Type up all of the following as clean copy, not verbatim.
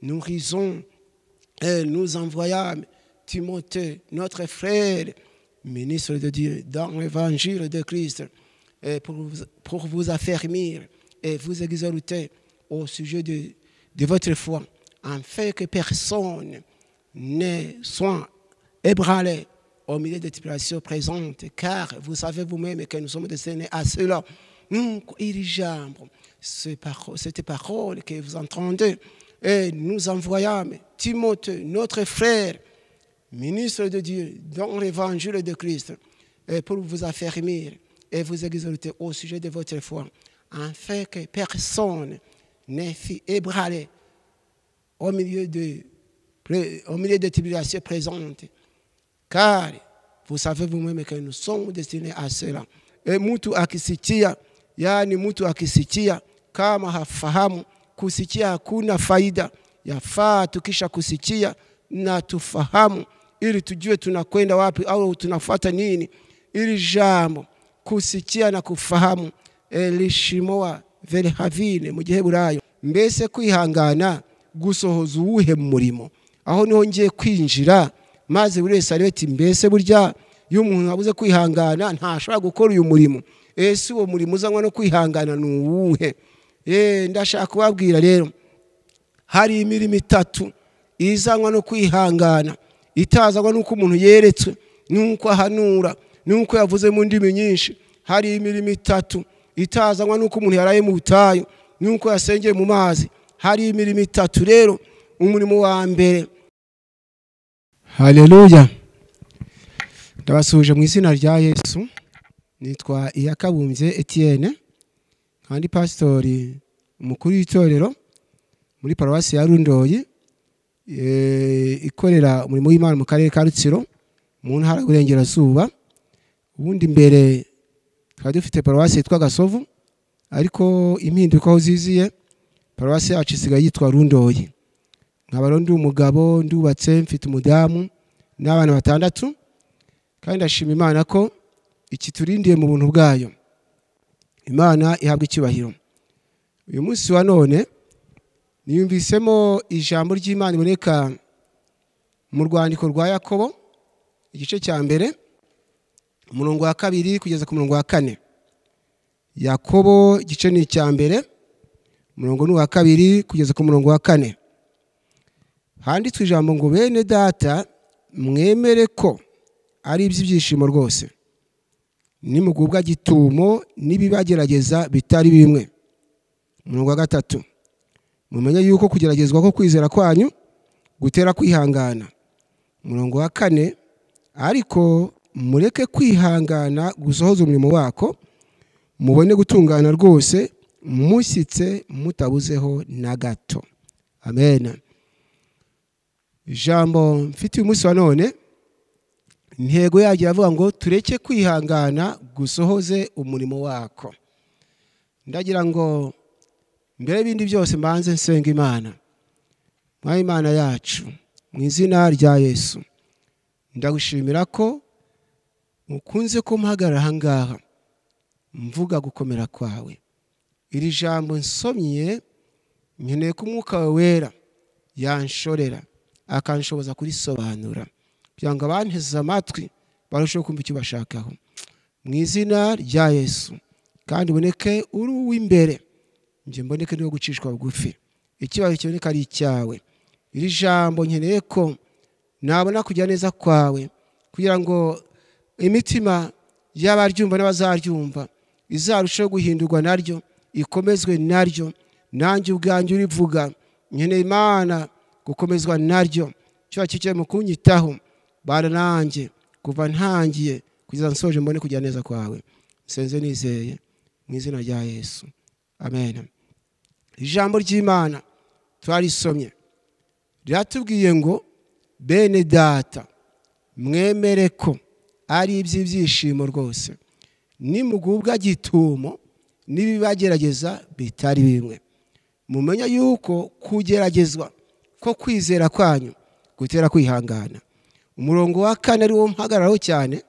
Nous et nous envoyâmes Timothée, notre frère, ministre de Dieu, dans l'évangile de Christ, et pour vous affermir et vous exhorter au sujet de votre foi, afin que personne ne soit ébranlé au milieu des tribulations présentes, car vous savez vous-même que nous sommes destinés à cela. Cette parole que vous entendez, et nous envoyâmes Timothée, notre frère, ministre de Dieu, dans l'évangile de Christ, et pour vous affermir et vous exhorter au sujet de votre foi, afin que personne ne fût ébranlé au milieu des tribulations présentes, car vous savez vous-même que nous sommes destinés à cela. Et mtu akisikia, yani mtu akisikia kama hafahamu, kusikia hakuna faida. Yafaa tukisha kusikia na tufahamu ili tujue tunakwenda wapi au tunafuata nini. Ili jambo kusikia na kufahamu elishimoa velehavine mu Giheburayo, mbese kwihangana gusohoza uwuhe murimo. Aho niho ngiye kwinjira, maze buri wese arebe ati mbese burya iyo umuntu abuze kwihangana ntashobora gukora uyu murimo. Ese uwo murimo uzanwa no kwihangana ni uwuhe? Ndashaka kubabwira rero, hari imirimo itatu izanwa no kwihangana, itazanwa nuko umuntu yeretswe, nuko ahanura, nuko yavuze mu ndimi nyinshi. Hari imirimo itatu itazanwa nuko umuntu yaraye mu butayu, nuko yasengeye mu mazi. Hari imirimo itatu rero. Umurimo wa mbere, haleluya, ndabasuhuje mu izina rya Yesu. Nitwa Iyakabumbye Etienne, kandi pastori umukuru w'itorero muri paruwasi ya Rundoyi, ikorera umurimo w'Imana mu karere ka Rutsiro mu ntara y'Iburengerazuba. Ubundi mbere twari dufite paruwasi yitwa Gasovu, ariko impinduka aho ziziye paruwasi yacu isigaye yitwa Rundoyi. Nkaba rero ndi umugabo, ndubatse, mfite umudamu n'abana batandatu, kandi ndashima Imana ko ikiturindiye mu buntu bwayo. Imana ihabwa icyubahiro. Uyu munsi wa none niyumvisemo ijambo ry'Imana iboneka mu rwandiko rwa Yakobo igice cya mbere umurongo wa 2 kugeza ku murongo wa 4. Yakobo igice ni icya mbere umurongo ni wa 2 kugeza ku murongo wa 4. Handitswe ijambo ngo bene data mwemere ko ari iby'ibyishimo rwose nimugubwa gitumo n'ibibagerageza bitari bimwe. Umurongo wa 3, mumenye yuko kugeragezwa ko kwizera kwanyu gutera kwihangana. Umurongo wa 4, ariko mureke kwihangana gusohoza umurimo wako, mubone gutungana rwose mushyitse mutabuzeho na gato. Amen. Ijambo mfite uyu munsi wa none, intego yaryo iravuga ngo tureke kwihangana gusohoze umurimo wako. Ndagira ngo mbere y'ibindi byose mbanze nsenga Imana. Mwami Imana yacu, mu izina rya Yesu, ndagushimira ko mukunze ko mpagarara aha ngaha mvuga gukomera kwawe. Iri jambo nsomye nkeneye ko umwuka wawe wera yanshorera akanshoboza kurisobanura, kugira ngo abanteze amatwi barusheho kumva icyo bashakaho. Mu izina rya Yesu, kandi uboneke uri uw'imbere, njye mboneke niwo gucishwa bugufi, ikibazo kiboneka ari icyawe. Iri jambo nkeneye ko nabona kujya neza kwawe, kugira ngo imitima y'abaryumva n'abazaryumva izarusheho guhindurwa naryo, ikomezwe naryo. Nanjye ubwanjye urivuga nkeneye Imana gukomezwa naryo. Cyo kigiye mu kunyitaho, bana nanjye kuva ntangiye kugeza nsoje mbone kujya neza kwawe. Nsenze nizeye mu izina rya Yesu, amen. Ijambo ry'Imana twarisomye riratubwiye ngo bene data mwemere ko ari iby'ibyishimo rwose nimugubwa gitumo n'ibibagerageza bitari bimwe. Mumenye yuko kugeragezwa ko kwizera kwanyu gutera kwihangana. Umurongo wa 4 ari wo mpagararaho cyane,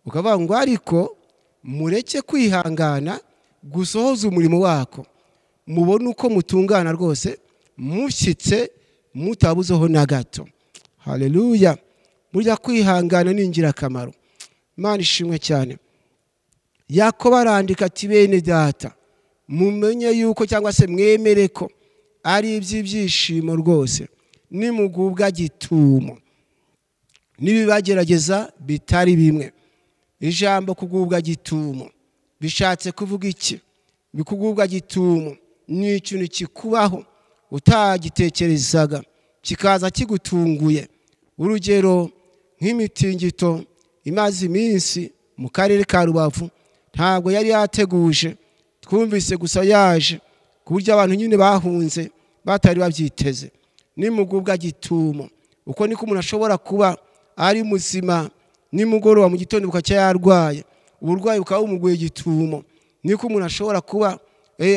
ukavuga ngo ariko mureke kwihangana gusohoza umurimo wako, mubone uko mutungana rwose mushyitse mutabuzeho na gato. Haleluya. Burya kwihangana ni ingirakamaro. Imana ishimwe cyane. Yakobo arandika ati bene data, mumenye yuko cyangwa se mwemere ko ari iby'ibyishimo rwose nimugubwa gitumo nibibagerageza bitari bimwe. Ijambo kugubwa gitumo bishatse kuvuga iki? Bikugubwa gitumo ni ikintu kikubaho utagitekerezaga kikaza kigutunguye. Urugero nk'imitingito imaze iminsi mu karere ka Rubavu ntabwo yari yateguje, twumvise gusa yaje ku buryo abantu nyine bahunze batari babyiteze. Nimugubwa gitumo uko niko umuntu ashobora kuba ari muzima nimugoroba mu gitondo bukacya yarwaye, uburwayi bukaba bumuguye gitumo. Niko umuntu ashobora kuba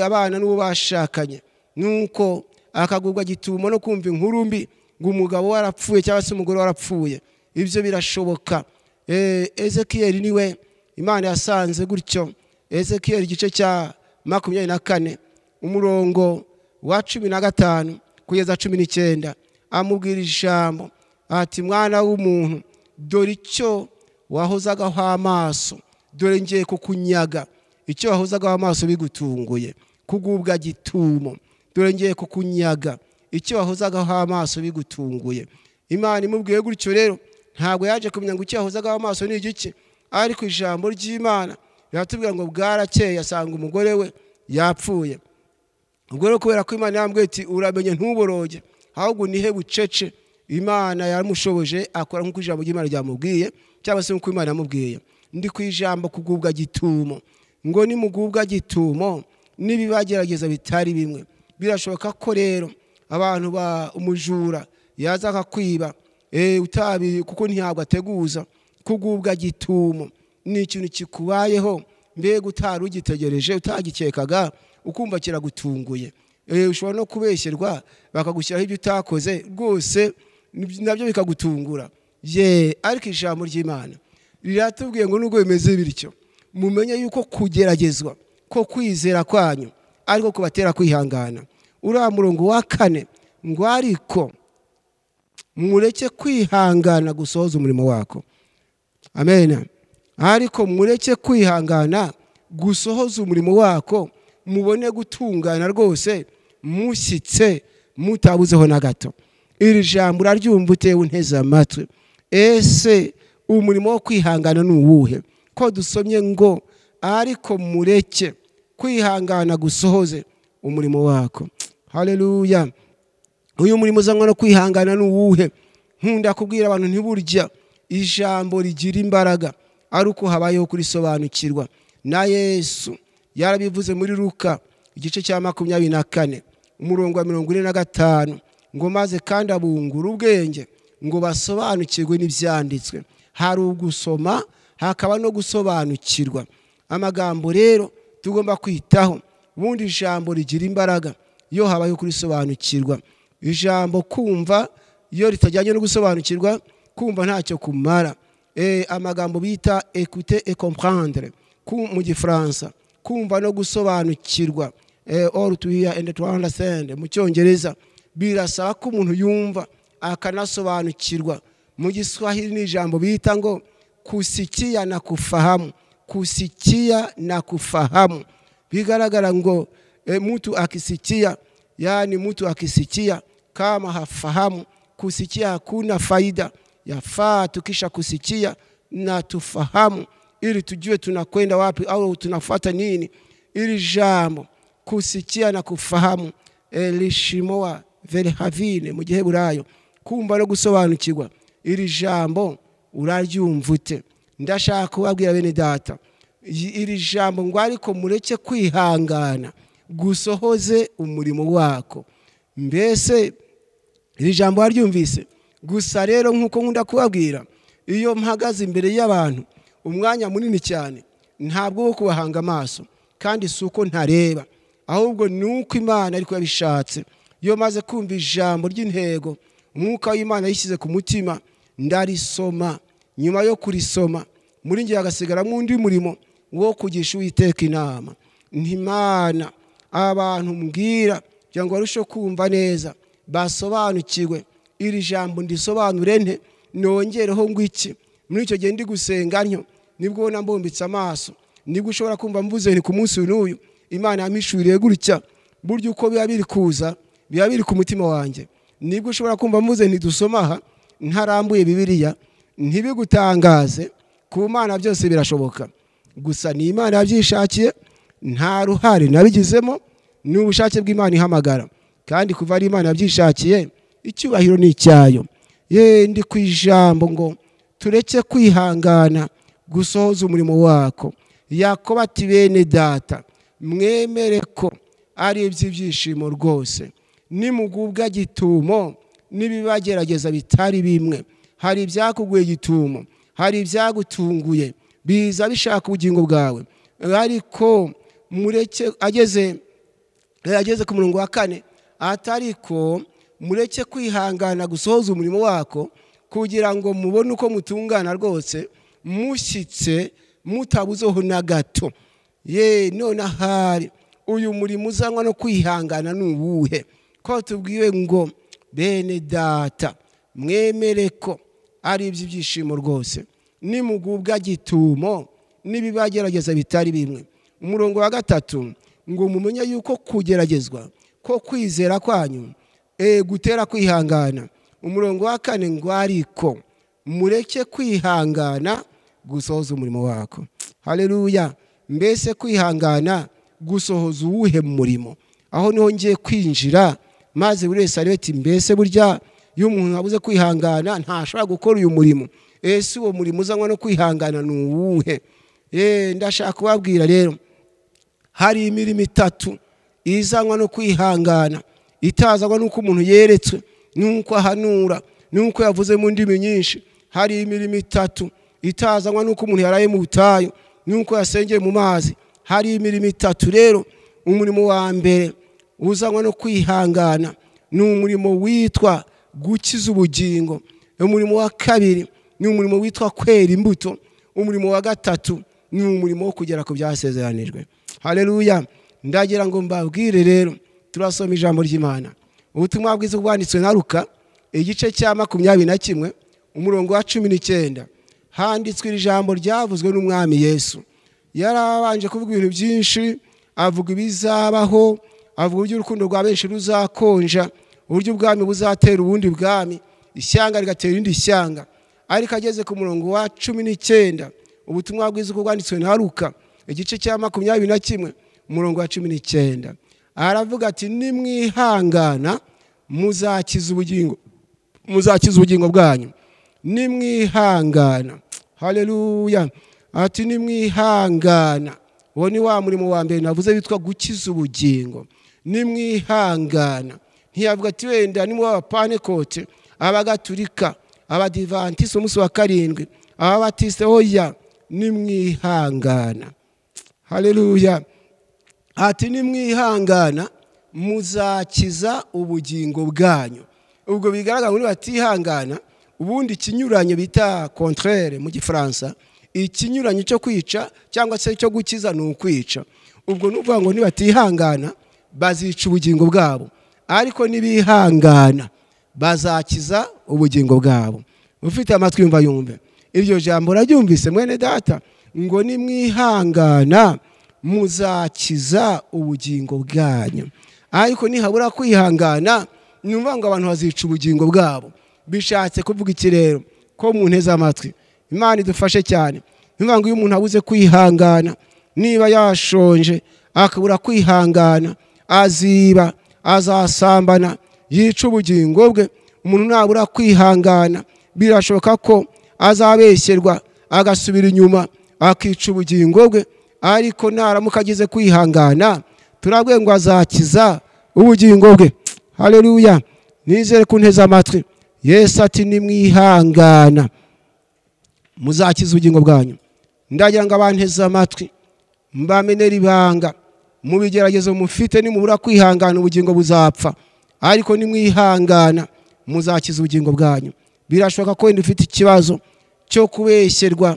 abana n'uwo bashakanye, nuko akagubwa gitumo no kumva inkuru mbi ngo umugabo warapfuye cyangwa se umugore warapfuye. Ibyo birashoboka. Ezekiel niwe Imana yasanze gutyo. Ezekiel igice cya 24 umurongo wa 15 kugeza 19 amubwira ijambo ati mwana w'umuntu, dore icyo wahozagaho amaso, dore ngiye kukunyaga. Icyo wahozagaho amaso bigutunguye, kugubwa gitumo, dore ngiye kukunyaga. Icyo wahozagaho amaso bigutunguye. Imana imubwiye gutyo rero ntabwo yaje kumenya ngo icyo yahozagaho amaso ni igiki, ariko ijambo ry'Imana riratubwira ngo bwarakeye asanga umugore we yapfuye. Ubwo rero kubera ko Imana yambwiye iti uramenye ntuboroge ahubwo nihe bucece, Imana yaramushoboje akora nk'uko ijambo ry'Imana ryamubwiye cyangwa se nk'uko Imana yamubwiye. Ndi ku ijambo kugubwa gitumo, ngo nimugubwa gitumo nibibagerageza bitari bimwe. Birashoboka ko rero abantu ba umujura yaza akakwiba utabi kuko ntabwo ateguza. Kugubwa gitumo ni ikintu kikubayeho mbega utari ugitegereje, utagikekaga, ukumva kiragutunguye. Ushobora no kubeshyerwa bakagushyiraho ibyo utakoze rwose nabyo bikagutungura. Ye, ariko ijambo ry'Imana riratubwiye ngo nubwo bimeze bityo mumenye yuko kugeragezwa ko kwizera kwanyu ariko kubatera kwihangana. Uriya murongo wa 4 ngo ariko mureke kwihangana gusohoza umurimo wako. Amen. Ariko mureke kwihangana gusohoza umurimo wako, mubone gutungana rwose mushyitse mutabuzeho na gato. Iri jambo uraryumva utewe unteze amatwi. Ese umurimo wo kwihangana ni uwuhe? Ko dusomye ngo ariko mureke kwihangana gusohoze umurimo wako. Haleluya. Uyu murimo uzanwa no kwihangana ni uwuhe? Nkunda kubwira abantu ntiburya ijambo rigira imbaraga ari uko habayeho kurisobanukirwa. Na Yesu yarabivuze muri Luka igice cya 24 umurongo wa 45 ngo maze kandi abungura ubwenge ngo basobanukirwe n'ibyanditswe. Hari ugusoma hakaba no gusobanukirwa. Amagambo rero tugomba kwitaho. Ubundi ijambo rigira imbaraga iyo habayeho kurisobanukirwa. Ijambo kumva iyo ritajyanye no gusobanukirwa, kumva ntacyo kumara. Amagambo bita écouter et comprendre mu gifaransa, kumva no gusobanukirwa, all to hear and to understand mu cyongereza, birasaba ko umuntu yumva akanasobanukirwa. Mu Giswahili ni ijambo bita ngo kusikia na kufahamu. Kusikia na kufahamu bigaragara ngo mtu akisikia, yani mtu akisikia kama hafahamu, kusikia hakuna faida. Yafaa tukisha kusikia na tufahamu ili tujue tunakwenda wapi au tunafuata nini. Ili jambo kusikia na kufahamu lishimoa velhavine mu Giheburayo, kumva no gusobanukirwa. Iri jambo uraryumvute. Ndashaka kubabwira bene data, iri jambo ngo ariko mureke kwihangana gusohoze umurimo wako. Mbese iri jambo waryumvise? Gusa rero nkuko nkunda kubabwira, iyo mpagaze imbere y'abantu umwanya munini cyane ntabwo wo kubahanga amaso, kandi si uko ntareba, ahubwo nuko Imana ariko yabishatse. Iyo maze kumva ijambo ry'intego umwuka w'Imana yishyize ku mutima, ndarisoma. Nyuma yo kurisoma muri ngiye agasigaramo undi murimo wo kugisha Uwiteka inama. Ntimana abantu mbwira kugira ngo barusheho kumva neza Basobanukirwe iri jambo ndisobanure nte, nongereho ngo iki. Muri icyo gihe ndi gusenga ntyo, nibwo ubona mbumbitse amaso, nibwo ushobora kumva mvuze ni ku munsi n'uyu Imana yampishuriye gutya. Burya uko biba biri kuza biba biri ku mutima wanjye. Nibwo ushobora kumva mvuze ntidusoma aha ntarambuye Bibiliya, ntibigutangaze, ku Mana byose birashoboka. Gusa ni Imana yabyishakiye, nta ruhare nabigizemo, ni ubushake bw'Imana ihamagara. Kandi kuva ari Imana yabyishakiye, icyubahiro ni icyayo. Ye ndi ku ijambo ngo tureke kwihangana gusohoza umurimo wako. Yakobo ati bene data, mwemere ko ari iby'ibyishimo rwose, nimugubwa gitumo n'ibibagerageza bitari bimwe. Hari ibyakuguye gitumo, hari ibyagutunguye, biza bishaka ubugingo bwawe. Ariko mureke, ageze ku murongo wa 4, atariko mureke kwihangana gusohoza umurimo wako, kugira ngo mubone uko mutungana rwose, mushyitse mutabuzeho na gato. Ye none ahari uyu murimo uzanwa no kwihangana ni uwuhe? Ko tubwiwe ngo bene data, mwemere ko ari iby'ibyishimo rwose, nimugubwa gitumo n'ibibagerageza bitari bimwe. Umurongo wa 3 ngo mumenye yuko kugeragezwa ko kwizera kwanyu gutera kwihangana. Umurongo wa 4 ngo ariko mureke kwihangana gusohoza umurimo wako. Haleluya. Mbese kwihangana gusohoza uwuhe murimo? Aho niho ngiye kwinjira, maze buri wese arebe ati mbese burya iyo umuntu abuze kwihangana ntashobora gukora uyu murimo. Ese uwo murimo uzanwa no kwihangana ni uwuhe? Ndashaka kubabwira rero, hari imirimo 3 izanwa no kwihangana, itazanwa nuko umuntu yeretswe, nuko ahanura, nuko yavuze mu ndimi nyinshi. Hari imirimo 3 itazanwa nuko umuntu yaraye mu butayu, nuko yasengeye mu mazi. Hari imirimo 3 rero. Umurimo wa mbere uzanwa no kwihangana ni umurimo witwa gukiza ubugingo. Umurimo wa 2 ni umurimo witwa kwera imbuto. Umurimo wa 3 ni umurimo wo kugera ku byasezeranijwe. Haleluya. Ndagira ngo mbabwire rero, turasoma ijambo ry'Imana. Ubutumwa bwiza bwanditswe na Luka igice cya 21 umurongo wa 19, handitswe ijambo ryavuzwe n'Umwami Yesu. Yarabanje kuvuga ibintu byinshi, avuga ibizabaho, avuga uburyo urukundo rwa benshi ruzakonja, uburyo ubwami buzatera ubundi bwami, ishyanga rigatera irindi shyanga. Ariko ageze ku murongo wa 19, ubutumwa bwiza bwanditswe na Luka igice cya 21 umurongo wa 19, aravuga ati nimwihangana muzakiza ubugingo, muzakiza ubugingo bwanyu. Nimwihangana. Haleluya. Ati nimwihangana. Uwo ni wa murimo wa mbere navuze witwa gukiza ubugingo. Nimwihangana. Ntiyavuga ati wenda nimwe abapanekote, abagaturika, abadivantiste umunsi wa 7, ababatiste, oya, nimwihangana. Haleluya. Ati nimwihangana muzakiza ubugingo bwanyu. Ubwo bigaragara ngo batihangana, ubundi ikinyuranyo bita contraire mu Gifaransa, ikinyuranyo cyo kwica cyangwa se cyo gukiza ni ukwica. Ubwo nuvuga ngo nibatihangana bazica ubugingo bwabo, ariko nibihangana bazakiza ubugingo bwabo. Ufite amatwi yumva yumve. Iryo jambo raryumvise mwene data, ngo nimwihangana muzakiza ubugingo bwanyu. Ariko nihabura kwihangana, numva ngo abantu bazica ubugingo bwabo. Bishatse kuvuga iki rero? Ko mu nteze amatwi. Imana idufashe cyane. Numva ngo iyo umuntu abuze kwihangana, niba yashonje akabura kwihangana, aziba, azasambana, yica ubugingo bwe. Umuntu nabura kwihangana, birashoboka ko azabeshyerwa agasubira inyuma akica ubugingo bwe. Ariko naramuka agize kwihangana, turabwe ngo azakiza ubugingo bwe. Haleluya. Nizere kunteza amatwi. Yesu ati nimwihangana muzakiza ubugingo bwanyu. Ndagira ngo abanteze amatwi mbamenere ibanga, mu bigeragezo mufite nimubura kwihangana ubugingo buzapfa, ariko nimwihangana muzakiza ubugingo bwanyu. Birashoboka ko wenda ufite ikibazo cyo kubeshyerwa,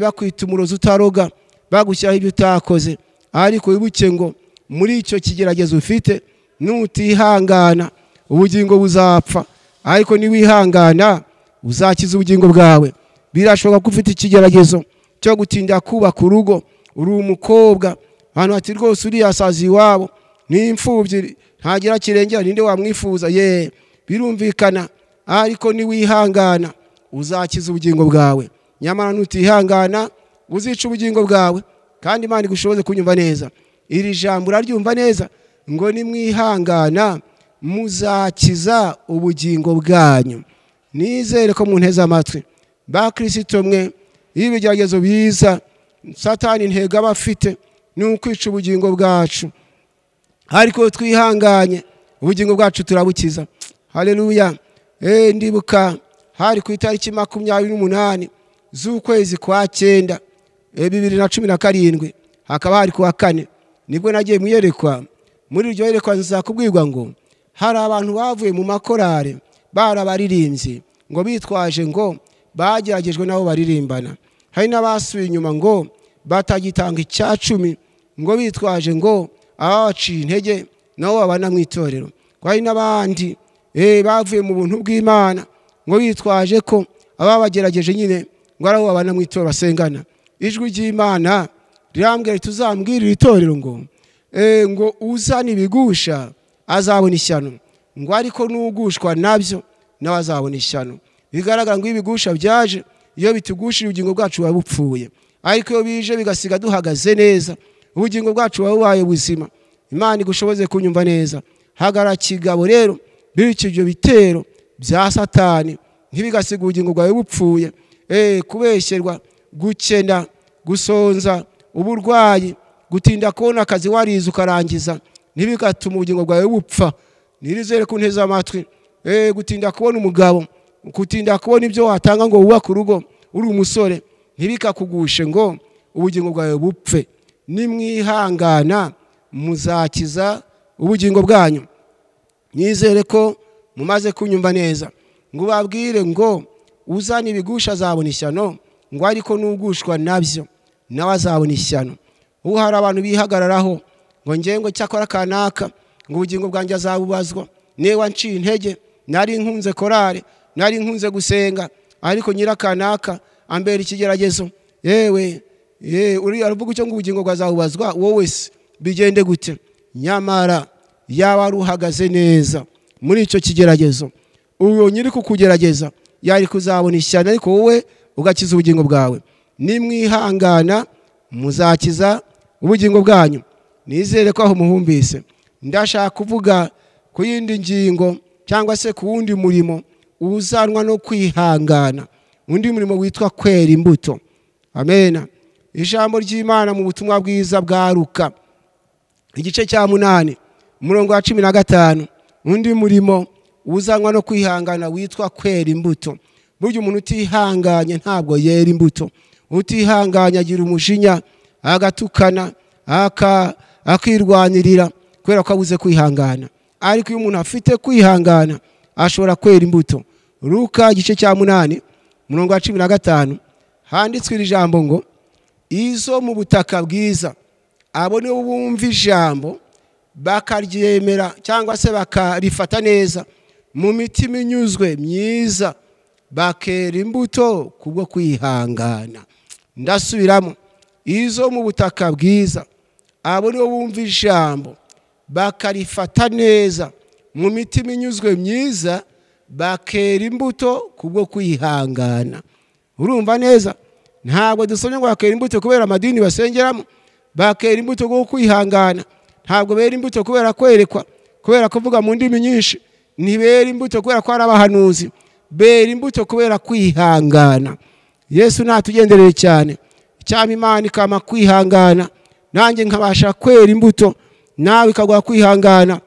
bakwita umurozi utaroga, bagushyiraho ibyo utakoze, ariko wibuke ngo muri icyo kigeragezo ufite nutihangana ubugingo buzapfa, ariko niwihangana uzakiza ubugingo bwawe. Birashoboka ko ufite ikigeragezo cyo gutinda kubaka urugo, uri umukobwa, ahantu hati rwose uriya sazi iwabo ni imfubyi, ntagira kirengera, ninde wamwifuza? Ye, birumvikana, ariko niwihangana uzakiza ubugingo bwawe. Nyamara nutihangana uzica ubugingo bwawe. Kandi Imana igushoboze kunyumva neza. Iri jambo uraryumva neza ngo nimwihangana muzakiza ubugingo bwanyu. Nizere ko munteze amatwi. Ba Kristo mwe, iyo ibigeragezo biza, Satani intego aba afite ni ukwica ubugingo bwacu, ariko twihanganye ubugingo bwacu turabukiza. Haleluya. Ndibuka hari ku itariki 28 z'ukwezi kwa 9 2017, hakaba hari kuwa kane, nibwo nagiye mu iyerekwa. Muri iryo yerekwa nzakubwirwa ngo hari abantu bavuye mu makorale barabaririmbyi ngo bitwaje ngo bageragejwe nabo baririmbana. Hari n'abasubiye inyuma ngo batagitanga 10 ngo bitwaje ngo ababaciye intege nabo babana mu itorero. Hari n'abandi bavuye mu buntu bw'Imana ngo bitwaje ko ababagerageje nyine ngo ari abo babana mu itorero basengana. Ijwi ry'Imana rirambwira tuzambwirira itorero ngo ngo uzana ibigusha azabona ishyano, ngo ariko nugushwa nabyo nawe azabona ishyano. Bigaragara ngo ibigusha byaje, iyo bitugushije ubugingo bwacu buba bupfuye, ariko iyo bije bigasiga duhagaze neza, ubugingo bwacu buba bubaye buzima. Imana igushoboze kunyumva neza. Hagara kigabo rero, bityo ibyo bitero bya Satani ntibigasiga ubugingo bwawe bupfuye. Kubeshyerwa, gukena, gusonza, uburwayi, gutinda kubona akazi warize ukarangiza, ntibigatuma ubugingo bwawe bupfa. Nirizere ko unteze amatwi. Gutinda kubona umugabo, gutinda kubona ibyo watanga ngo wubake urugo uri umusore, ntibikakugushe ngo ubugingo bwawe bupfe. Nimwihangana muzakiza ubugingo bwanyu. Nizere ko mumaze kunyumva neza. Ngo babwire ngo uzana ibigusha azabona ishyano, ngo ariko nugushwa nabyo nawe azabona ishyano. Ubu hari abantu bihagararaho ngo ngewe ngo cyakora kanaka ngo ubugingo bwanjye azabubazwa, niba nciye intege, nari nkunze korale, nari nkunze gusenga, ariko nyirakanaka ambera ikigeragezo. Yewe uri aravuga icyo ngo ubugingo bwazabubazwa, wowe se bigende gute? Nyamara yaba ruhagaze neza muri icyo kigeragezo, uwo nyiri kukugerageza yari kuzabona ishyano, ariko wowe ugakiza ubugingo bwawe. Nimwihangana muzakiza ubugingo bwanyu. Nizere ko aho muhumbise. Ndashaka kuvuga ku yindi ngingo cyangwa se ku wundi murimo uzanwa no kwihangana, undi murimo witwa kwera imbuto. Amen. Ijambo ry'Imana mu butumwa bwiza bwa Luka igice cya 8 umurongo wa 15, undi murimo uzanwa no kwihangana witwa kwera imbuto. Burya umuntu utihanganye ntabwo yera imbuto. Utihanganye agira umujinya, agatukana, akirwanirira kubera ko abuze kwihangana. Ariko iyo umuntu afite kwihangana ashobora kwera imbuto. Luka igice cya 8 umurongo wa 15 handitswe iri jambo ngo izo mu butaka bwiza abo nibo bumva ijambo bakaryemera cyangwa se bakarifata neza mu mitima inyuzwe myiza, bakera imbuto kubwo kwihangana. Ndasubiramo, izo mu butaka bwiza abo nibo bumva ijambo bakarifata neza mu mitima inyuzwe myiza, bakera imbuto kubwo kwihangana. Urumva neza? Ntabwo dusomye ngo bakera imbuto kubera amadini basengeramo, bakera imbuto kubwo kwihangana. Ntabwo bera imbuto kubera kwerekwa, kubera kuvuga mu ndimi nyinshi, ntibera imbuto kubera ko ari abahanuzi, bera imbuto kubera kwihangana. Yesu natugendereye cyane. Icyama Imana ikama kwihangana, nanjye nkabasha kwera imbuto, nawe ikaguha kwihangana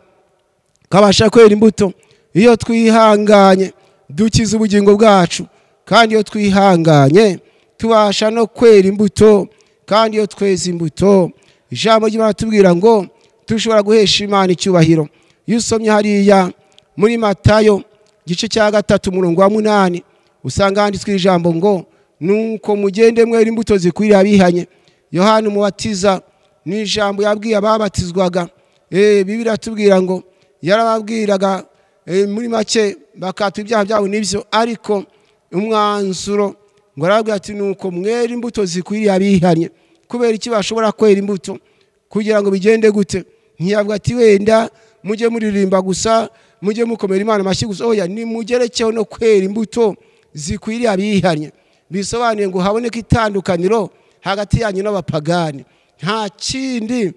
kabasha kwera imbuto. Iyo twihanganye dukiza ubugingo bwacu, kandi iyo twihanganye tubasha no kwera imbuto, kandi iyo tweza imbuto, ijambo ry'Imana tubwira ngo tushobora guhesha Imana icyubahiro. Iyo usomye hariya muri Matayo gice cya 3 umurongo wa 8 usanga handitswe ijambo ngo nuko mugende mwera imbuto zikwiriye abihanye. Yohana umubatiza ni ijambo yabwiye ababatizwaga. Bibiliya tubwira ngo yarababwiraga Muri make bakatwa ibyaha byabo nibyo, ariko umwanzuro ngo arabwira ati nuko mwera imbuto zikwiriye abihanye. Kubera iki bashobora kwera imbuto? Kugira ngo bigende gute? Ntiyavuga ati wenda mujye muririmba gusa, mujye mukomera Imana amashyi gusa. Oya, ni mugerekeho no kwera imbuto zikwiriye abihanye. Bisobanuye ngo haboneke itandukaniro hagati yanyu n'abapagani. Nta kindi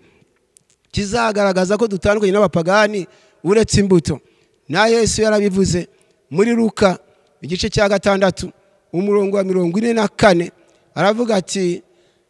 kizagaragaza ko dutandukanye n'abapagani uretse imbuto. Na Yesu yarabivuze muri Luka igice cya 6 umurongo wa 44, aravuga ati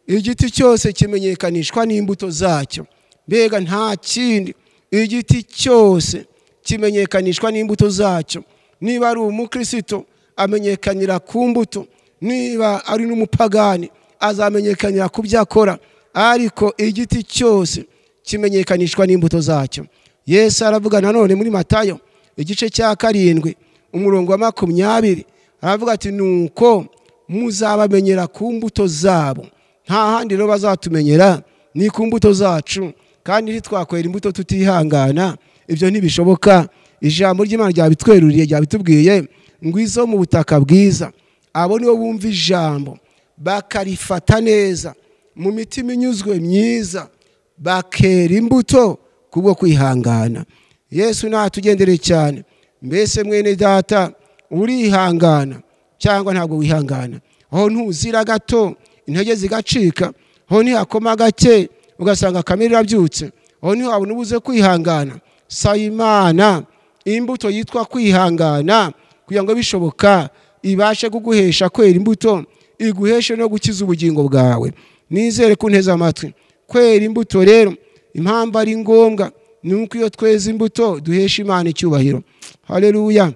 igiti cyose kimenyekanishwa n'imbuto zacyo. Mbega nta kindi, igiti cyose kimenyekanishwa n'imbuto zacyo. Niba ari umukristo amenyekanira ku mbuto, niba ari n'umupagani azamenyekanira ku byo akora, ariko igiti cyose kimenyekanishwa n'imbuto zacyo. Yesu aravuga nanone muri Matayo igice cya 7 umurongo wa 20, aravuga ati nuko muzabamenyera ku mbuto zabo. Nta handi rero bazatumenyera, ni ku mbuto zacu. Kandi ntitwakwera imbuto tutihangana, ibyo ntibishoboka. Ijambo ry'Imana ryabitweruriye, ryabitubwiye ngo izo mu butaka bwiza abo nibo bumva ijambo bakarifata neza mu mitima inyuzwe myiza, bakera imbuto kubwo kwihangana. Yesu natugendereye cyane. Mbese mwene data, urihangana cyangwa ntabwo wihangana? Aho ntuzira gato intege zigacika, aho ntihakoma gake ugasanga kamere irabyutse, aho ntiwabona ubuze kwihangana. Saba Imana imbuto yitwa kwihangana kugira ngo bishoboka ibashe kuguhesha kwera imbuto, iguheshe no gukiza ubugingo bwawe. Nizere ko unteze amatwi. Kwera imbuto rero impamvu ari ngombwa ni uko iyo tweza imbuto duhesha Imana icyubahiro. Haleluya.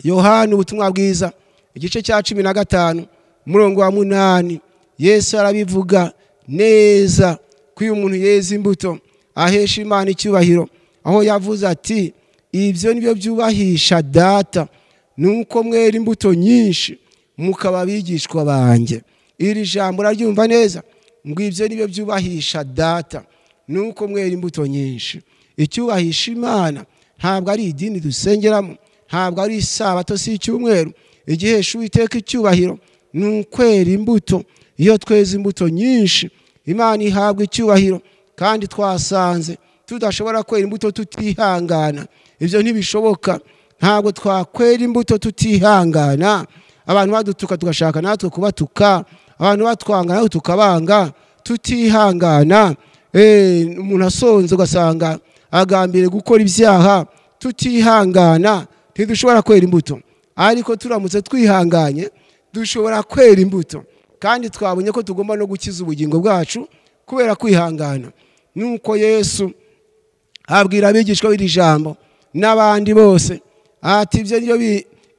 Yohana ubutumwa bwiza igice cya 15 umurongo wa 8, Yesu arabivuga neza ko iyo umuntu yeza imbuto ahesha Imana icyubahiro, aho yavuze ati ibyo nibyo byubahisha data, nuko mwera imbuto nyinshi mukaba abigishwa banjye. Iri jambo uraryumva neza, ngo ibyo nibyo byubahisha data, nuko mwera imbuto nyinshi. Icyubahisha Imana ntabwo ari idini dusengeramo, ntabwo ari isabato, si icyumweru. Igihesha Uwiteka icyubahiro ni ukwera imbuto. Iyo tweza imbuto nyinshi Imana ihabwa icyubahiro. Kandi twasanze tudashobora kwera imbuto tutihangana, ibyo ntibishoboka. Ntabwo twakwera imbuto tutihangana. Abantu badutuka tugashaka natwe kubatuka, abantu batwanga natwe tukabanga, tutihangana. Umuntu asonze ugasanga agambiriye gukora ibyaha, tutihangana ntidushobora kwera imbuto. Ariko turamutse twihanganye dushobora kwera imbuto. Kandi twabonye ko tugomba no gukiza ubugingo bwacu kubera kwihangana. Nuko Yesu abwira abigishwa b'iri jambo n'abandi bose ati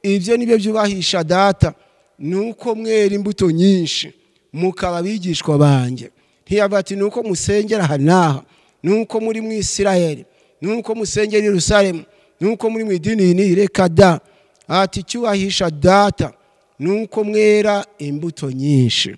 ibyo nibyo byubahisha data, nuko mwera imbuto nyinshi mukaba abigishwa banjye. Ntiyavuga ati nuko musengera aha n'aha, nuko muri mu Isirayeli, nuko musengera i Yerusalemu, nuko muri mu idini ni reka da. Ati cyubahisha data nuko mwera imbuto nyinshi.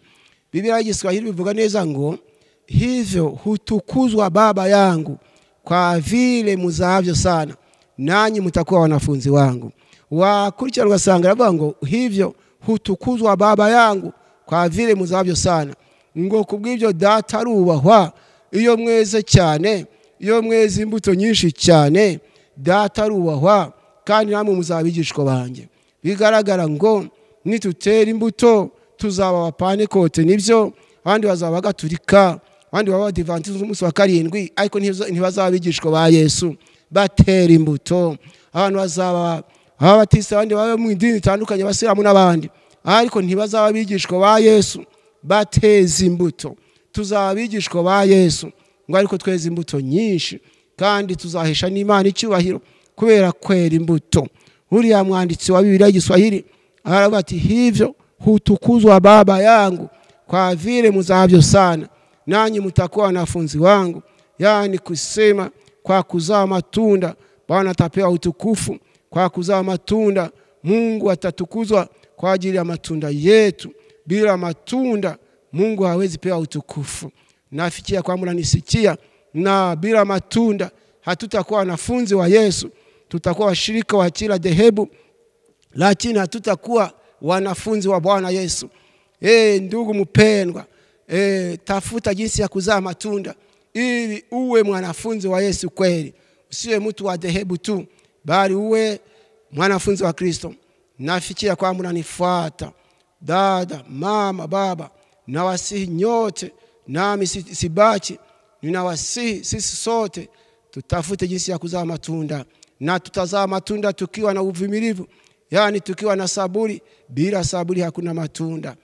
Biblia y'Igiswahili bivuga neza ngo hivyo hutukuzwa Baba yangu kwa vile muzaavyo sana, nanyi mtakuwa wanafunzi wangu. Wakurikira ugasanga aravuga ngo hivyo hutukuzwa Baba yangu kwa vile muzaavyo sana, ngo kubw'ibyo data arubahwa. Iyo mweze cyane, iyo mweze imbuto nyinshi cyane, data arubahwa kandi namwe muzabigishwa banjye. Bigaragara ngo nitutera imbuto tuzaba abapantekote, nibyo, abandi bazaba abagatulika, abandi baba abadivantisiti umunsi wa 7, ariko ntibazaba abigishwa ba Yesu. Batera imbuto, abantu bazaba ababatista, abandi baba mu idini itandukanye, abasilamu n'abandi, ariko ntibazaba abigishwa ba Yesu. Bateza imbuto, tuzaba abigishwa ba Yesu ngo ariko tweze imbuto nyinshi, kandi tuzahesha n'Imana icyubahiro kubera kwera imbuto. Uriya mwanditsi wa Biblia y'Igiswahili aravuga ati hivyo hutukuzwa Baba yangu kwa vile mzaavyo sana, nanyi mtakuwa wanafunzi wangu. Yani kusema kwa kuzaa matunda Bwana atapewa utukufu, kwa kuzaa matunda Mungu atatukuzwa kwa ajili ya matunda yetu. Bila matunda Mungu hawezi pewa utukufu. Nafikia kwamba unanisikia, na bila matunda hatutakuwa wanafunzi wa Yesu. Tutakuwa washirika wa kila dhehebu, lakini hatutakuwa wanafunzi wa Bwana Yesu. Ndugu mpendwa, tafuta jinsi ya kuzaa matunda ili uwe mwanafunzi wa Yesu kweli. Usiwe mtu wa dhehebu tu, bali uwe mwanafunzi wa Kristo. Nafikiria kwamba unanifuata. Dada, mama, baba, nawasihi nyote, nami sibachi, ninawasihi sisi sote tutafute jinsi ya kuzaa matunda. Na tutazaa matunda tukiwa na uvumilivu, yani tukiwa na saburi. Bila saburi hakuna matunda.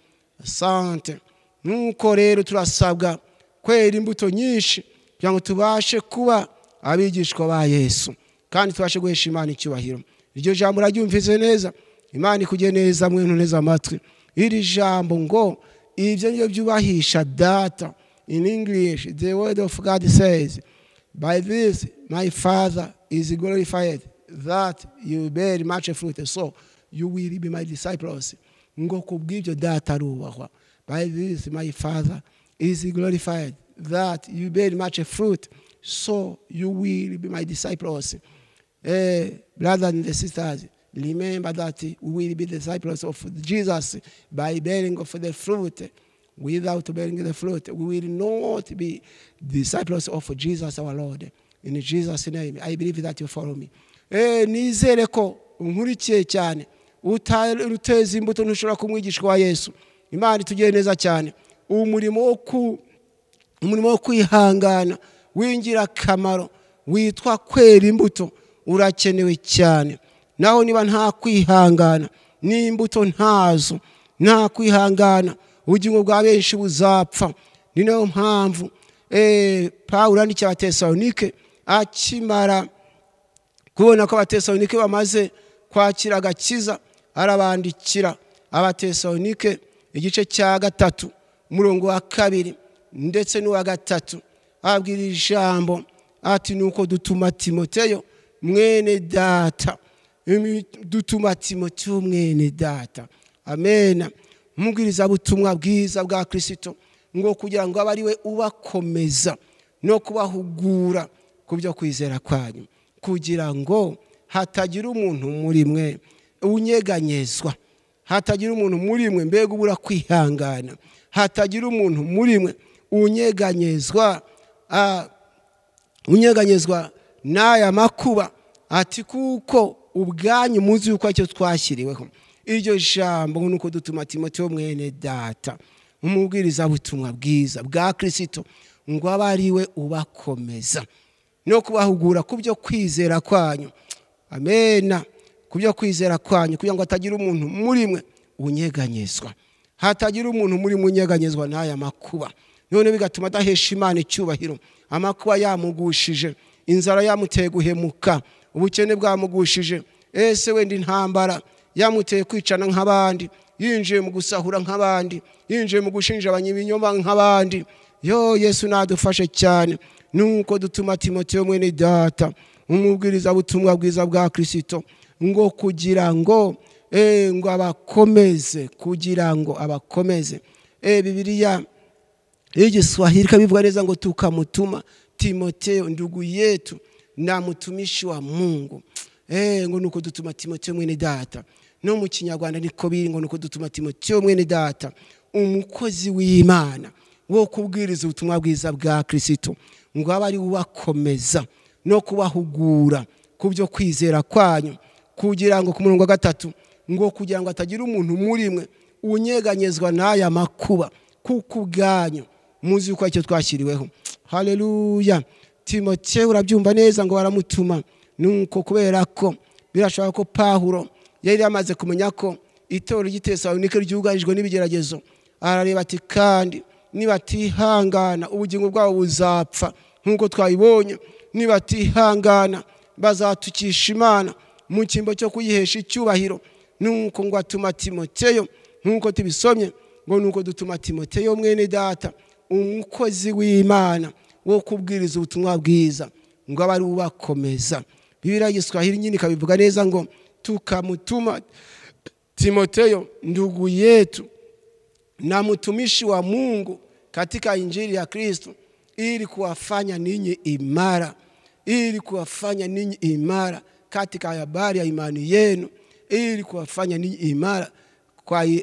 Asante. Nuko rero turasabwa kwera imbuto nyinshi kugira ngo tubashe kuba abigishwa ba Yesu, kandi tubashe guhesha Imana icyubahiro. Iryo jambo uraryumvise neza? Imana ikujye neza mwe neza amatwi. Iri jambo ngo ibyo nibyo byubahisha data. In English, the word of God says, by this my Father is glorified, that you bear much fruit, so you will be my disciples. Ngo kubw'ibyo data arubahwa. By this my Father is glorified, that you bear much fruit, so you will be my disciples. Brothers and sisters, remember that we will be disciples of Jesus by bearing of the fruit. Without bearing the fruit, we will not be disciples of Jesus our Lord. In Jesus' name, I believe that you follow me. Nizere ko unkurikiye cyane. Uteza imbuto ntushobora kumwigishwa wa Yesu. Imana itugire neza cyane. Umurimo wo kwihangana w'ingirakamaro witwa kwera imbuto urakenewe cyane. Naho niba nta kwihangana n'imbuto ntazo, nta kwihangana, ubugingo bwa benshi buzapfa. Ni nayo mpamvu Pawulo yandikiye Abatesalonike akimara kubona ko Abatesalonike bamaze kwakira agakiza, arabandikira Abatesalonike igice cya 3 umurongo wa 2 ndetse n'uwa 3, ababwira ijambo ati nuko dutuma Timoteyo mwene data, dutuma Timoteyo mwene data. Amen. Umubwiriza butumwa bwiza bwa Kristo, ngo kugira ngo abe ari we ubakomeza no kubahugura kubyo kwizera kwanyu, kugira ngo hatagira umuntu muri mwe unyeganyezwa, hatagira umuntu muri mwe mbega ubura kwihangana, hatagira umuntu muri mwe unyeganyezwa unyeganyezwa n'aya makuba, ati kuko ubwanyu muzi yuko icyo twashyiriweho. Iryo jambo nuko dutuma Timoteyo mwene data umubwiriza butumwa bwiza bwa Kristo, ngo abe ari we ubakomeza no kubahugura kubyo kwizera kwanyu. Amena. Kubyo kwizera kwanyu, kugira ngo hatagira umuntu muri mwe unyeganyezwa, hatagira umuntu muri mwe unyeganyezwa n'aya makuba, none bigatuma adahesha Imana icyubahiro. Amakuba yamugushije, inzara yamuteye guhemuka, ubukene bwamugushije, ese wenda intambara yamuteye kwicana nk'abandi, yinjiye mu gusahura nk'abandi, yinjiye mu gushinja abanyibinyoma nk'abandi. Yo Yesu nadufashe cyane. Nuko dutuma Timoteyo mwene data umubwiriza butumwa bwiza bwa Kristo, ngo kugira ngo ngo abakomeze, kugira ngo abakomeze. Bibiliya y'Igiswahili kabivuga neza ngo tukamutuma Timoteyo ndugu yetu na mtumishi wa Mungu. Ngo nuko dutuma Timoteyo mwene data. No mu Kinyarwanda niko biri, ngo nuko dutuma Timoteyo mwene data umukozi w'Imana wo kubwiriza ubutumwa bwiza bwa Kristo, ngo abe ari ubakomeza no kubahugura kubyo kwizera kwanyu, kugira ngo ku murongo wa 3 ngo kugira ngo atagira umuntu muri mwe unyeganyezwa n'aya makuba, kuko ubwanyu muzi yuko icyo twashyiriweho. Haleluya. Timoteyo urabyumva neza ngo baramutuma. Nuko kubera ko birashoboka ko Pawulo yari yamaze kumenya ko itorero ry'Itesalonike ryugarijwe n'ibigeragezo, arareba ati kandi nibatihangana ubugingo bwabo buzapfa nkuko twabibonye, nibatihangana bazatukisha Imana mu cyimbo cyo kuyihesha icyubahiro. Nuko ngo atuma Timoteyo, nkuko tubisomye ngo nuko dutuma Timoteyo mwene data umukozi w'Imana wo kubwiriza ubutumwa bwiza, ngo abe ari ubakomeza. Bibiliya y'Igiswahili nyine ikabivuga neza ngo tukamutuma Timoteyo ndugu yetu na mtumishi wa Mungu katika injili ya Kristo, ili kuwafanya ninyi imara, ili kuwafanya ninyi imara katika habari ya imani yenu, ili kuwafanya ninyi imara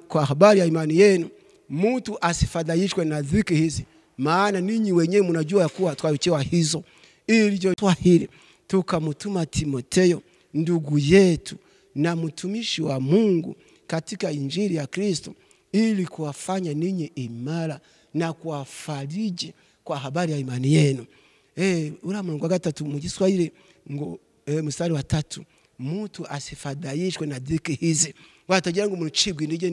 kwa habari ya imani yenu. Mtu asifadhaishwe na dhiki hizi, maana ninyi wenyewe mnajua kuwa twawekewa hizo. Ili twahili tukamtuma Timotheo ndugu yetu na mtumishi wa Mungu katika injili ya Kristo, ili kuwafanya ninyi imara na kuwafariji kwa habari ya imani yenu. Ura murongo wa gatatu mu Giswahili ngo mstari wa 3, mtu asifadhaishwe na dhiki hizi. Watagira ngo umuntu ucibwe intege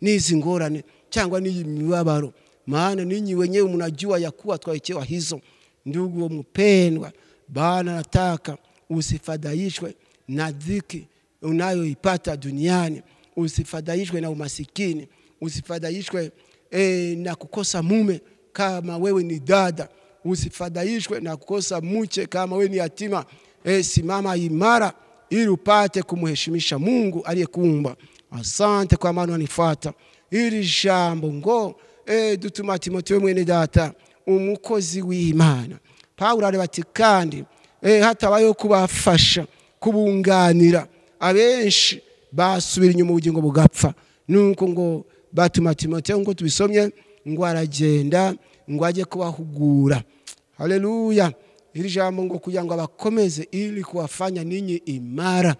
n'izi ngorane cyangwa n'iyi mibabaro, maana ninyi wenyewe mnajua ya kuwa twawekewa hizo. Ndugu mpendwa, Bwana nataka usifadhaishwe na dhiki unayoipata duniani, usifadhaishwe na umasikini, usifadhaishwe na kukosa mume kama wewe ni dada, usifadhaishwe na kukosa mche kama wewe ni yatima. Simama imara ili upate kumheshimisha Mungu aliyekuumba. Asante kwa maana unifuata. Ili jambo ngo dutuma Timotheo mwene data umukozi w'Imana. Paulo areba ati kandi hatabayo kubafasha kubunganira abenshi basubira inyuma ubugingo bugapfa. Nuko ngo batuma Timotheo, ngo tubisomye, ngo aragenda ngo ajye kubahugura. Haleluya. Ili jambo ngo kugira ngo abakomeze ili kuwafanya ninyi imara,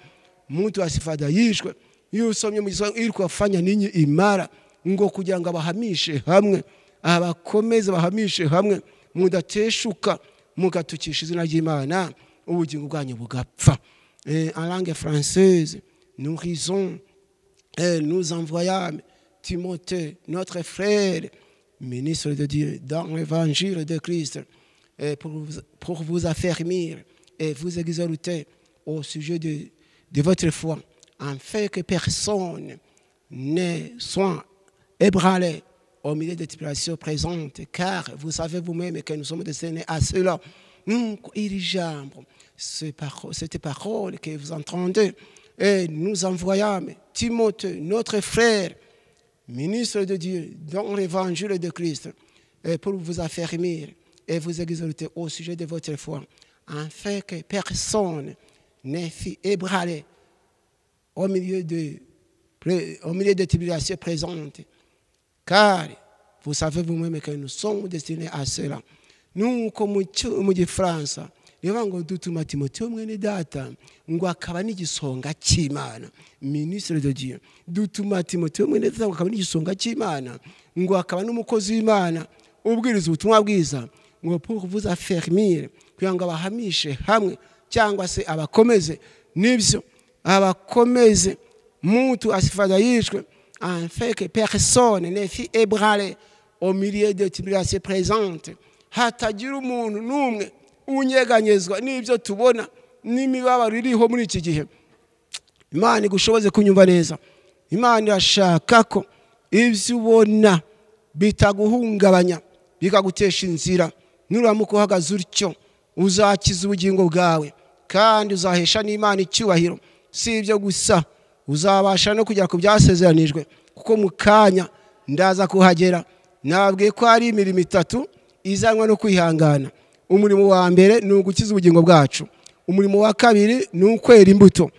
mtu asifadhaishwe. Iyo usomye mu Giswahili, ili kuwafanya ninyi imara, ngo kugira ngo abahamishe hamwe, abakomeze bahamishe hamwe, mudateshuka mugatukisha izina ry'Imana, ubugingo bwanyu bugapfa. En langue française, nous lisons, nous envoyâmes Timothée, notre frère, ministre de Dieu, dans l'évangile de Christ, pour vous affermir et vous exhorter au sujet de votre foi, afin que personne ne soit ébranlé au milieu des tribulations présentes, car vous savez vous-même que nous sommes destinés à cela. Cette parole que vous entendez, et nous envoyâmes Timothée, notre frère, ministre de Dieu, dans l'évangile de Christ, et pour vous affermir et vous exhorter au sujet de votre foi, afin que personne ne fût ébranlé au milieu des tribulations présentes, car vous savez vous-même que nous sommes destinés à cela. Nous, comme mu Gifaransa, niba ngo dutuma Timotheo mwene data ngo akaba n'igisonga cy'Imana, ministre de Dieu. Dutuma Timotheo mwene data ngo akaba n'igisonga cy'Imana, ngo akaba n'umukozi w'Imana ubwiriza ubutumwa bwiza, ngo pour vous affermir, kugira ngo abahamishe hamwe cyangwa se abakomeze. Nibyo, abakomeze, muntu asifadhaishwe, afin que personne ne fût ébranlé au milieu des tribulations présentes. Hatagira umuntu n'umwe unyeganyezwa n'ibyo tubona n'imibabaro iriho muri iki gihe. Imana igushoboze kunyumva neza. Imana irashaka ko ibyo ubona bitaguhungabanya, bikagutesha inzira. Nuramuka uhagaze utyo, uzakiza ubugingo bwawe kandi uzahesha n'Imana icyubahiro. Si ibyo gusa, uzabasha no kugera ku byasezeranijwe, kuko mu kanya ndaza kuhagera. Nabwiye ko ari imirimo itatu izanwa no kwihangana. Umurimo wa mbere ni ugukiza ubugingo bwacu, umurimo wa kabiri ni ukwera imbuto,